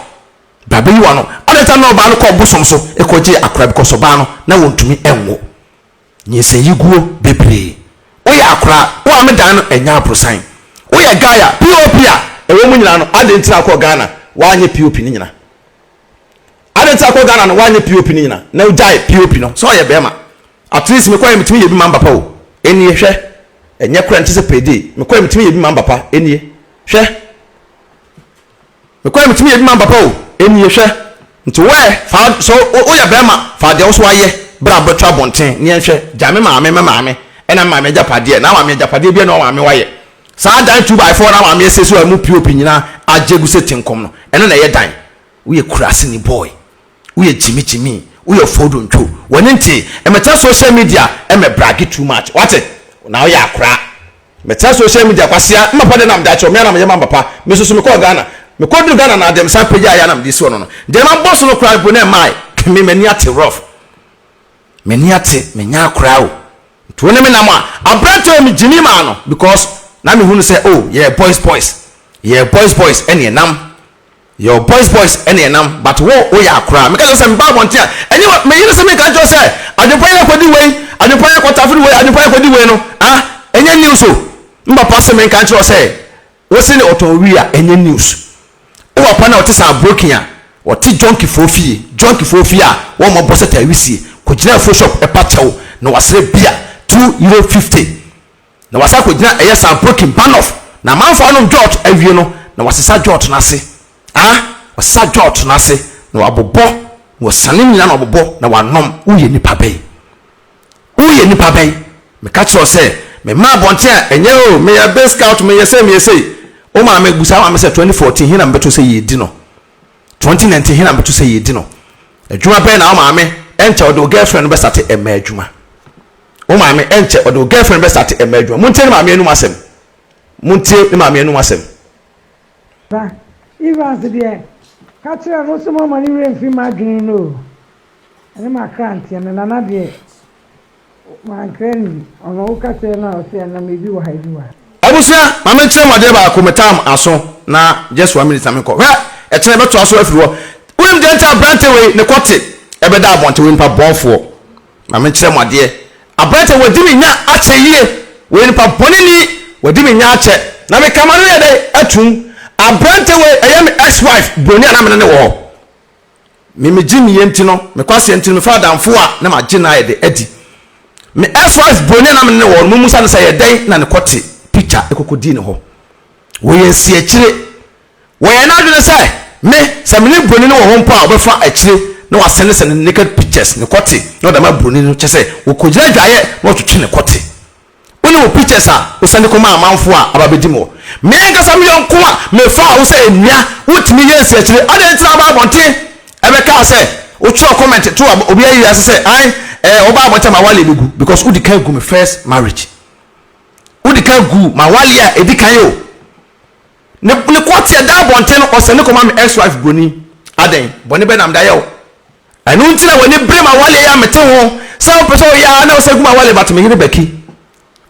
Speaker 1: baabi yi wa no adi ntina na ɔbaa no kɔ bosom so ɛkɔgye akora because ɔbaa no na wɔntumi ɛnwo. Nyinsɛnyiguo bebree. Woyɛ akora, wo ame dan no ɛnyɛ aborosan. Woyɛ guy a pop a ɛwɔ mu nyinaa no, adi ntina akɔ Ghana wanyɛ pop no nyina? Adi ntina akɔ Ghana no wanyɛ pop no nyina na wogyae pop no sɛ ɔyɛ bɛrima? At least mekɔyɛ metumi yɛ bi ma mbapa o. Ɛnie hwɛ, ɛnyɛ kora nte sɛ payday. Mekɔyɛ metumi yɛ bi ma mbapa. Ɛnie hwɛ, mekɔyɛ metumi yɛ bi ma papa o. Ɛnie hwɛ. Nti woɛ fa sɛ woyɛ bɛrima, fa deɛ wo so ayɛ bra bɛto abɔnten ne yɛnhwɛ. Gya me maame, me maame ɛna me maame agyapadeɛ na maame agyapadeɛ bia na maame wayɛ saa dan 2 by 4 na maame ɛsɛ so a mu pop nyinaa agye gu sɛ tinkɔm no. Ɛno na ɛyɛ dan. Woyɛ kurase ni boy, woyɛ gyimigyimi, woyɛ fodontwo wɔne nti ɛmɛtena social media ɛmɛ brag too much. Wate? Na woyɛ akora mɛtena social media. Kwasea, mmapa de nam de akyerɛ me anam yɛ ma papa. Me nso so mekɔɔ Ghana, mekɔduru Ghana na adeɛ mesan pagya ayɛ anam de si ɔno no deɛ mabɔ so no koraa mpo na ɛmaa me m'ani ate rough. M'ani ate, menya akora o. Nti wo ne me nam a, aberante me gyimi maa no because na mehunu sɛ oh, yɛ boys boys, yɛ boys boys ɛne ɛnam, yɛ boys boys ɛne ɛnam. But wo woyɛ akora. Meka kyerɛ sɛ meba abɔnten a ɛnyɛ me yere sɛ meka kyerɛ sɛ adwempa yɛ kɔdi wei, adwempa yɛ kɔtafere wei, adwempa yɛ kɔdi wei no ah, ɛnyɛ news o. Mbapa sɛ menka nkyerɛ sɛ wo se ne ɔtɔn wi a, ɛnyɛ news. Wo papa na ɔte saa broken a ɔte junkifoɔ fie, junkifoɔ fie a wɔn mɔbɔ sɛ taawisie kɔgyina afo shop ɛpa kyɛw na wasrɛ bia €2.50 na wasa kɔgyina ɛyɛ saa broken banoff na amanfoɔ anom jot awie no na wasesa jot no ase, ah, wasesa jot no ase na wabobɔ na wɔsane nyina na wabobɔ na wanom. Woyɛ nipa bɛyi? Woyɛ nipa bɛyi? Meka kyerɛ wo sɛ mema abɔnten a ɛnyɛ o, meyɛ big scout, meyɛ sei, meyɛ sei. Wo maame busa maame sɛ 2014 hena mebɛto sɛ yɛdi no? 2019 hena mebɛto sɛ yɛdi no? Adwuma bɛn na wo maame ɛnkyɛ ɔde wo girlfriend no bɛsate ɛmɛ adwuma. Wo maame ɛnkyɛ ɔde wo girlfriend bɛsate ɛmɛ adwuma. Montie ne maame anum asɛm. Montie ne maame anum asɛm.
Speaker 4: Ba, Evans deɛ, ka kyerɛ no sɛ moama ne werɛ mfiri m'adwene no o, ɛne m'akranteɛ no, Nana deɛ, mankra no bi, ɔno woka kyerɛ no a ɔse ɛnam ebi wɔ ha ebi wɔ ha.
Speaker 1: Abusua, ma menkyerɛ mo adeɛ baako, me time aso na just one minute na menkɔ. Hwɛ, ɛkyena yɛbɛtoa so afiri hɔ. Wonim deɛ nti a aberanteɛ wei ne kɔte ɛbɛda abɔnten, wei nipa bɔnfoɔ. Ma menkyerɛ mo adeɛ. Aberanteɛ wadi me nya akyɛ yie. Wɔyɛ nipa bɔne ni. Wadi me nya akyɛ. Na me kama no yɛ dɛn atum. Aberanteɛ wei ɛyɛ me ex wife broni a na me ne no wɔ hɔ. Me me gye meyɛ nti no, me kwaseɛ nti no mefa adamfo a na magye no ayɛ dɛ adi. Me ex wife broni a na me ne no wɔ hɔ no, mummusa no sɛ ɛyɛ dɛn na ne kɔte picture ɛkɔkɔdii ne hɔ. Wɔyɛ nsiakyire. Wɔyɛ n'adwene sɛ me, sɛ me ne broni no wɔ hɔ mpo a ɔbɛfa akyire na wasɛnesɛne ne naked pictures, ne kɔte, na ɔde ama broni no, kyerɛ sɛ wɔkɔgyina adwaeɛ na wɔtwetwe ne kɔte. Wo ne wo pictures a wosɛnde kɔma amanfoɔ a aba abɛdi me hɔ. Me ankasa me yɔnko a mefaa wo sɛ nnua, wotumi yɛ nsiakyire, adɛn nti na waba abɔnten ɛbɛkaa sɛ wotwerɛ comment to obi ayi ase sɛ ae ɛɛ woba abɔnten a m'awale bɛgu because wodi kan gu me first marriage. Wodi kan gu m'awale a ɛdi kan o. Ne ne kɔte ɛda abɔnten no ɔsɛne kɔma me ex wife broni adɛn bɔne bɛ na mede ayɛ wo ɛno nti na w'ani bere m'awale yi a mete ho sɛ wopɛ sɛ ɔyɛ a na ɔsɛ gu m'awale but me yere Becky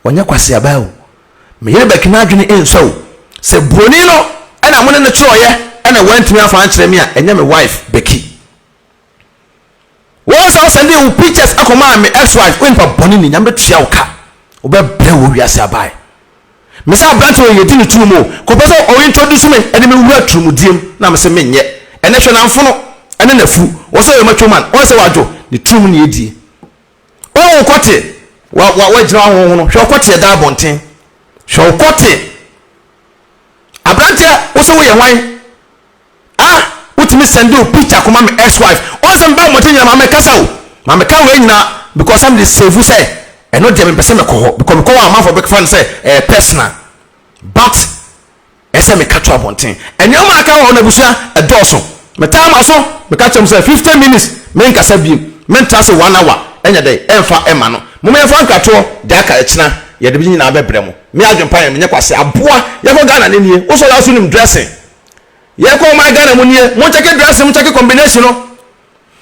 Speaker 1: ɔnyɛ kwaseabaa o me yere Becky n'adwene nsɔ o sɛ broni no ɛna mo ne no kyerɛɔyɛ ɛna wantumi afa ankyerɛ me a ɛnyɛ me wife Becky Wɔn sɛ ɔsɛnde wo pictures akɔmaa me ex wife wo nipa bɔne ni nyame bɛtua wo ka wobɛbrɛ wɔ wiase abae me sɛ aberante wɔ yɛdi ne turu mu kɔpɛ sɛ ɔ introduce me ɛde me wura turumudiem na me sɛ menyɛ ɛnɛ hwɛ namfono ɛne nafu wɔ sɛ ɔyɛ macho man ɔn sɛ wadwo ne turum ne yɛdie wɔn wo kɔte wa wa wagyina ahohono hwɛ ɔkɔte ɛda abɔnten hwɛ ɔkɔte aberanteɛ wo sɛ woyɛ hwan Ah wotumi sɛnde wo picture kɔma me ex wife ɔn sɛ meba mmɔnten nyina ma mekasa o ma meka wei nyina because sɛ mede save sɛ ɛno deɛ mepɛ sɛ mekɔ hɔ because mekɔ hɔ a amanfoɔ bɛfa no sɛ ɛyɛ personal but ɛsɛ meka to abɔnten nneɛma aka wɔ hɔ no abusua ɛdɔɔso metaa ma so meka kyerɛ m sɛ 50 minutes menkasa biem mentra se one hour ɛnyɛ dɛ ɛmfa ɛma no moma yɛmfa nkratoɔ deɛ aka ɛkyena yɛde bi nyinaa bɛbrɛ mo me adwempa yɛ menyɛ kwase aboa yɛkɔ Ghana ne nie wosɔre aso nim dressing Yɛkɔ ɔman Ghana mu nie, monkyɛke dressing, monkyɛke combination no.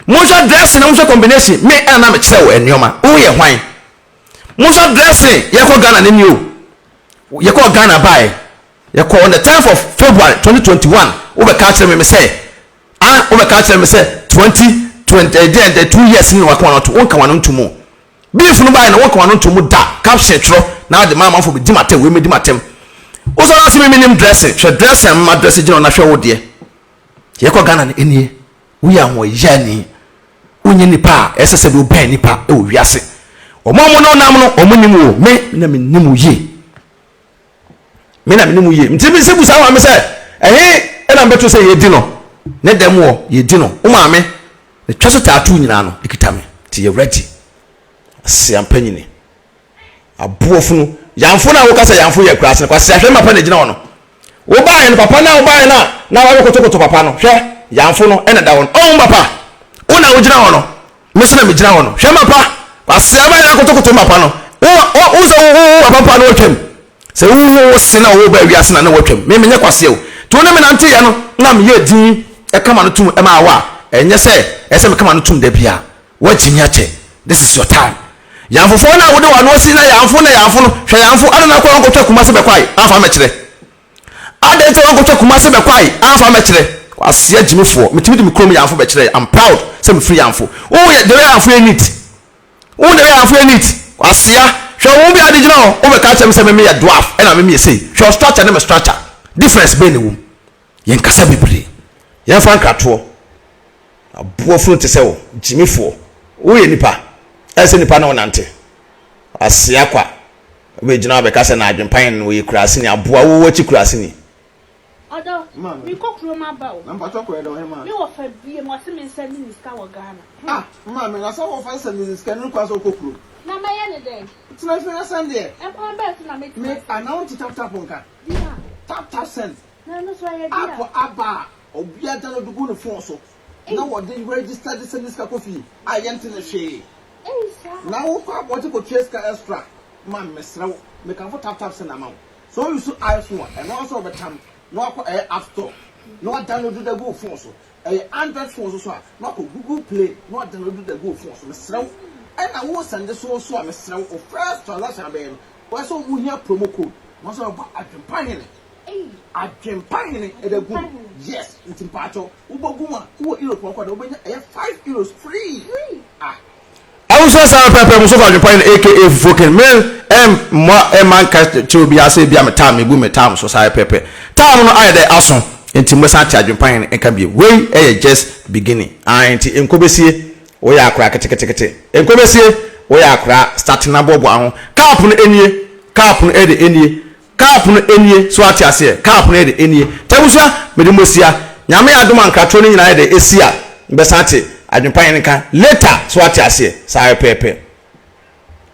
Speaker 1: Monhwɛ dressing na monhwɛ combination. Me ɛna na mekyerɛ wo nneɛma. Woyɛ hwan? Monhwɛ dressing, yɛkɔ Ghana ne nie o. Yɛkɔ Ghana baeɛ. Yɛkɔ on the 10th of February 2021. Wobɛka akyerɛ me me sɛ, ah, wobɛka akyerɛ me sɛ 2020, eh, deɛ, the 2 years ne na waka wɔn ato. Wonka wɔn nto mu. Beef no baeɛ no wonka w'ano nto mu da caption twerɛ na ade ma amanfoɔ bɛdi m'atɛm wei mɛdi m'atɛm wosɔre ase me menim dressing hwɛ dressing a mema dress gyina hɔ na hwɛ wo deɛ yɛkɔ Ghana no ɛnie woyɛ ahoɔyani wonyɛ nipa a ɛsɛ sɛ bi wobɛn nipa wɔ wiase wɔn a wɔn ne nam no wɔn nim wo me na menim wo yie me na menim wo yie nti sɛ busa maame sɛ ɛhe ɛna mbɛto sɛ yɛdi no ne dɛm wɔ yɛdi no wo maame Metwa so tattoo nyinaa no ekita me nti yɛ ready. Asia mpanyini. Aboɔ funu. Yamfo no a woka sɛ yamfo yɛ akuraase no kwasea hwɛ mapa na egyina hɔ no. Wobaeɛ no papa no a wobaeɛ no a na wabɛkotokoto papa no hwɛ yamfo no ɛna da hɔ no. Ɔho papa wo na wogyina hɔ no me nso na megyina hɔ no hwɛ mapa kwasea baeɛ na akotokoto mapa no wo wo sɛ wo wo papa mpa no watwam. Sɛ wohu wo se na wɔwɔ ba wiase na na wɔatwam. Me menyɛ kwasea o. Nti wo ne me nanteeɛ no na meyɛɛ din ka m'ano tom maa wo a, ɛnyɛ sɛ ɛsɛ sɛ meka m'ano tom da biara. Woagye me akyɛ. This is your time. Yamfofoɔ no a wode w'ano asi na yamfo na yamfo no, hwɛ yamfo, adɛn na akɔ wankɔtwa Kumasi bɛkwae amfa ammɛkyerɛ? Adɛn nti na wankɔtwa Kumasi bɛkwae amfa ammɛkyerɛ? Kwasea gyimifoɔ, metumi de me kurom yamfo bɛkyerɛɛ. I'm proud sɛ mefiri yamfo. Wohu yɛ, the way yamfo yɛ neat. Wo na ɛyɛ afei neat. Kwasea, hwɛ wo ho bi ade gyina hɔ, wobɛka akyerɛ me sɛ me meyɛ dwarf ɛna me meyɛ sei. Hwɛ wo structure ne me structure, difference bɛn na ɛwɔ mu? Yɛnkasa bebree. Yɛmfa nkratoɔ. Aboɔ funu te sɛ wo, gyimifoɔ. Woyɛ nipa, ɛyɛ sɛ nipa ne wo nante. Kwasea kwa, wobɛgyina hɔ abɛka sɛ na adwempan no wɔyɛ kuraseni, aboa wo w'akyi kuraseni.
Speaker 6: Ɔdɔ, mekɔ kurom aba o.
Speaker 5: Na mpakyɛw kɔyɛ dɛn ɔhemaa?
Speaker 6: Me wɔfa biem, ɔse me nsɛnde ne sika wɔ Ghana.
Speaker 5: Ah, maame, na sɛ wɔfa nsɛnde ne sika no kwan sɛ wokɔ kurom?
Speaker 6: Na mɛyɛ ne dɛn?
Speaker 5: Tena fie na sɛndeɛ.
Speaker 6: Ɛkwan bɛn so na mɛtumi
Speaker 5: Me,
Speaker 6: asɛnde?
Speaker 5: anaa wonte tap tap nka?
Speaker 6: Deɛ a.
Speaker 5: Tap tap send.
Speaker 6: Na ɛno nso ɛyɛ deɛ a.
Speaker 5: App aba a, obiara download gu ne phone so. Na wɔde register de sɛnde sika kɔ fie a yɛnte no hwee. Na wokɔ abɔnten kɔtua sika extra ma me mesrɛ wo mekamfo tap tap send ama wo. Sɛ wo use iPhone a ɛno ara nso wɔbɛtam na wakɔ ɛyɛ app store na wa download de agu wo phone so. Ɛyɛ Android phone nso so a na wakɔ Google Play na wa download de agu wo phone so. Mesrɛ wo ɛna wo sɛnde so nso a mesrɛ wo wo first transaction abɛyɛ no wɔyɛ sɛ wohia promo code na wɔsɛ wɔbɔ Adwempa Hene. Adwempa hene ɛda gu mu yes nti mpakyɛw wobɔ gu mu a wowɔ Europe hɔ kɔ de wobɛnya ɛyɛ €5 free ah.
Speaker 1: Abusua saa pɛpɛ mo sɔfo adwempa hene aka fufuo ken me ɛmmɔ ɛmma nka kyerɛ obiara sɛ ebia me time mebu me time so saa pɛpɛ time no ayɛ dɛ aso nti mobɛsan ate adwempa hene nka bio wei ɛyɛ just beginning ae nti nkɔ bɛsie woyɛ akora ketekete nkɔ bɛsie woyɛ akora start na boaboa ho cup no ɛnie cup no ɛde ɛnie Cup no nie, so wate aseɛ? Cup no yɛ de nie. Nti abusua, mede mo asia. Nyame yɛ adom a nkratoɔ no nyinaa yɛ de ɛsi a, mebɛsan ate adwempa yɛn nka later, so wate aseɛ? Saa pɛpɛɛpɛ.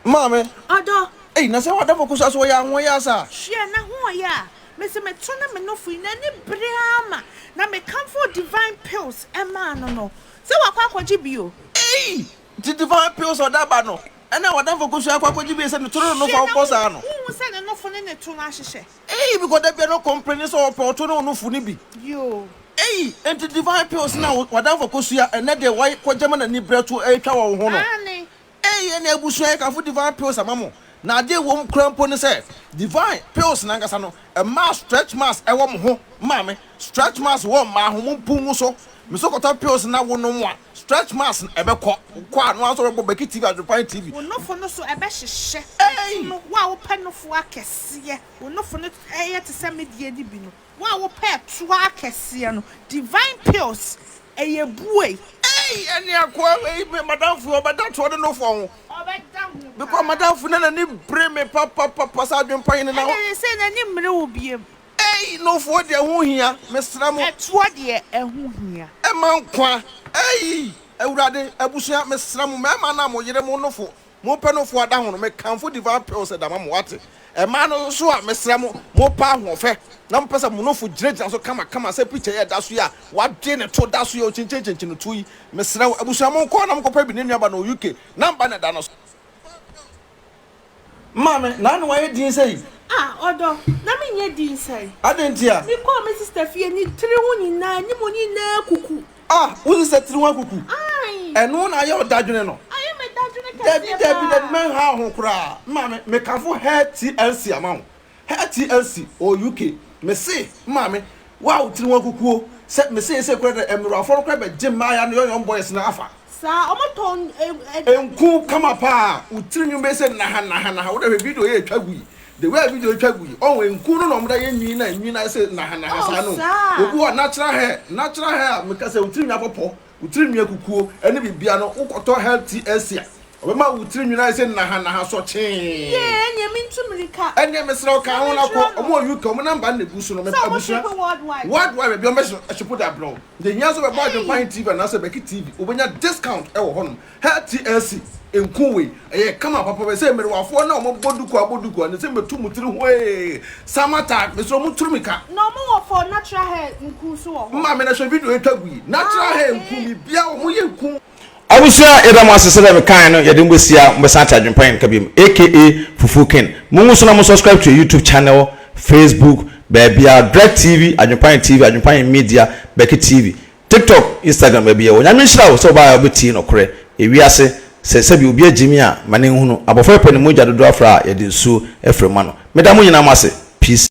Speaker 5: Maame,
Speaker 6: Ɔdɔ.
Speaker 5: Ei, na sɛ w'adamfo kosua so ɔyɛ ahoɔyɛ a saa?
Speaker 6: Hwɛ, n'ahoɔyɛ a mese meto ne me nofo yi, n'ani bere ara ma na mekamfoo Divine Pills maa no no, sɛ wakɔ akɔgye bi o.
Speaker 5: Ei! Nti Divine Pills a ɔde aba no, Ɛna w'adamfo kosua akɔ akɔgye bi sɛ ne to ne ne nofo
Speaker 6: Hwɛ
Speaker 5: a
Speaker 6: na
Speaker 5: wobɔ saa no.
Speaker 6: wonhu sɛ ne nofo ne ne to no ahyehyɛ.
Speaker 5: Eii because da bia no complaini sɛ ɔpɛ ɔto ne onofo no bi.
Speaker 6: Yoo.
Speaker 5: Eii enti divine pills na w'adamfo kosua ɛnɛ deɛ wai kɔgye ma n'ani brɛ to ɛretwa wɔ wo ho no.
Speaker 6: Aane.
Speaker 5: Eii ɛne abusua yɛkamfo divine pills ama mo na adeɛ ɛwom koraa mpo ne sɛ divine pills no ankasa no ɛmaa stretch marks ɛwɔ mo ho maame stretch marks wɔ mmaa ho mo mpu ngu so me so kɔtɔ pills na wo nom a Stretch marks no ɛbɛkɔ, wokɔ a no ara nso wɔbɛbɔ Becky TV, Adwepan TV.
Speaker 6: Wo nofo no so ɛbɛhyehyɛ.
Speaker 5: Ei!
Speaker 6: No, wo a wopɛ nofo akɛseɛ, wo nofo no yɛ te sɛ me deɛ no bi no, wo a wopɛ ɛtoa akɛseɛ no, Divine Pills, ɛyɛ buei.
Speaker 5: Ei! Ɛne akoa wei, me madamfo yi, ɔbɛda toɔ ne nofoɔ ho.
Speaker 6: Ɔbɛda ho paa.
Speaker 5: Because madamfo no n'ani bere me papapapa sɛ Adwempa hene na.
Speaker 6: Ɛne sɛ n'ani mmere wo biom.
Speaker 5: Ei nofoɔ deɛ ɛho hia mesrɛ mo.
Speaker 6: Ɛtoɔ deɛ ɛho hia.
Speaker 5: Ɛma nkwa ei awurade abusua mesrɛ mo mmarima no a mo yere mo nofo mo pɛ nofo ada ho no me kamfo divine pills da ma mo wate ɛmaa no nso a mesrɛ mo mo pɛ ahoɔfɛ na mo pɛ sɛ mo nofo gyina gyina so kama kama sɛ picture yi ɛda so yi a wade ne to da so yi okyinkyinkyinkyin ne to yi mesrɛ wo abusua mo nkɔ na mo kɔpɛ bi ne nuaba no UK number na ɛda no so. Maame, na ano ayɛ din sɛi?
Speaker 6: Ah, ɔdɔ, na menyɛ din sɛn?
Speaker 5: Adɛn ntia?
Speaker 6: Mekɔɔ me sista fie, ne tiri ho nyinaa, anim nyinaa akuku.
Speaker 5: Ah, wo sista tiri ho akuku?
Speaker 6: Ae.
Speaker 5: Ɛno na ayɛ wo dadwene no?
Speaker 6: Ayɛ me dadwene kɛseɛ
Speaker 5: Dabi, dabi,
Speaker 6: paa.
Speaker 5: dabi, mɛnha wo ho koraa. Maame, mekamfo Hair TLC ama wo. Hair TLC ɔwɔ UK. Mese, maame, wo a wo tiri ho akukuo, sɛ, mese seesei koraa deɛ, mmerewafoɔ no koraa bɛgye mmaayaa no young young boys no afa.
Speaker 6: Saa ɔmo tɔn ɛ.
Speaker 5: Nku kama paa wo tiri nwin bɛyɛ sɛ naha naha naha wo dɛ hwɛ video yɛ etwa gu yi the way a video etwa gu yi ɔho nku no na ɔmo da yɛ nwin na nwin ayɛ sɛ naha naha saa no obi hɔ natural hair natural hair a meka sɛ wo tiri nwin apɔpɔ wo tiri nwin akukuo ɛne bibia no wo kɔtɔ hair TLC a ɔbɛma wo tiri nwin ayɛ sɛ naha naha sɔkyee.
Speaker 6: Yee ɛneɛ mentu mirika.
Speaker 5: Ɛneɛ mesrɛ wo ka ho na kɔ ɔmo wɔ UK ɔmo number no na egu so no abusua worldwide baabi ɔmo bɛ ship de abrɛ wo. Deɛ hia sɛ wobɛbɔ Adwempa He TV anaasɛ Becky TV, wobɛnya discount wɔ hɔnom. Hɛ TLC nku wei, ɛyɛ kama papa bɛ sɛ mmerewafoɔ na wɔn bɔ duku abɔ duku a, ne sɛ mɛtu mo tiri ho ee. Summer time, mesrɛ mo turu mika.
Speaker 6: Na ɔmo wɔ for natural hair nku nso wɔ hɔ.
Speaker 5: Maame na hwɛ video etwa gu yi. Natural hair nku biribiara wɔn yɛ nku.
Speaker 1: Abusua yɛda mo ase sɛdeɛ mekaeɛ no yɛde mo bɛsi a mobɛsan ate adwempa yɛn nka biom aka Fufuo Ken mongu so na mo subscribe to yɛ YouTube channel Facebook baabiara Drek TV Adwempa Yɛn TV Adwempa Yɛn Media Becky TV TikTok Instagram baabi yɛwɔ Nyame nhyira wo sɛ wobaeɛ a wobɛtie nɔkorɛ ewiase sɛ sɛbi obi agyimi a ma no nhunu abɔfra pɛ ne mogya dodoɔ afra a yɛde nsuo frɛ ma no meda mo nyinaa mo ase peace.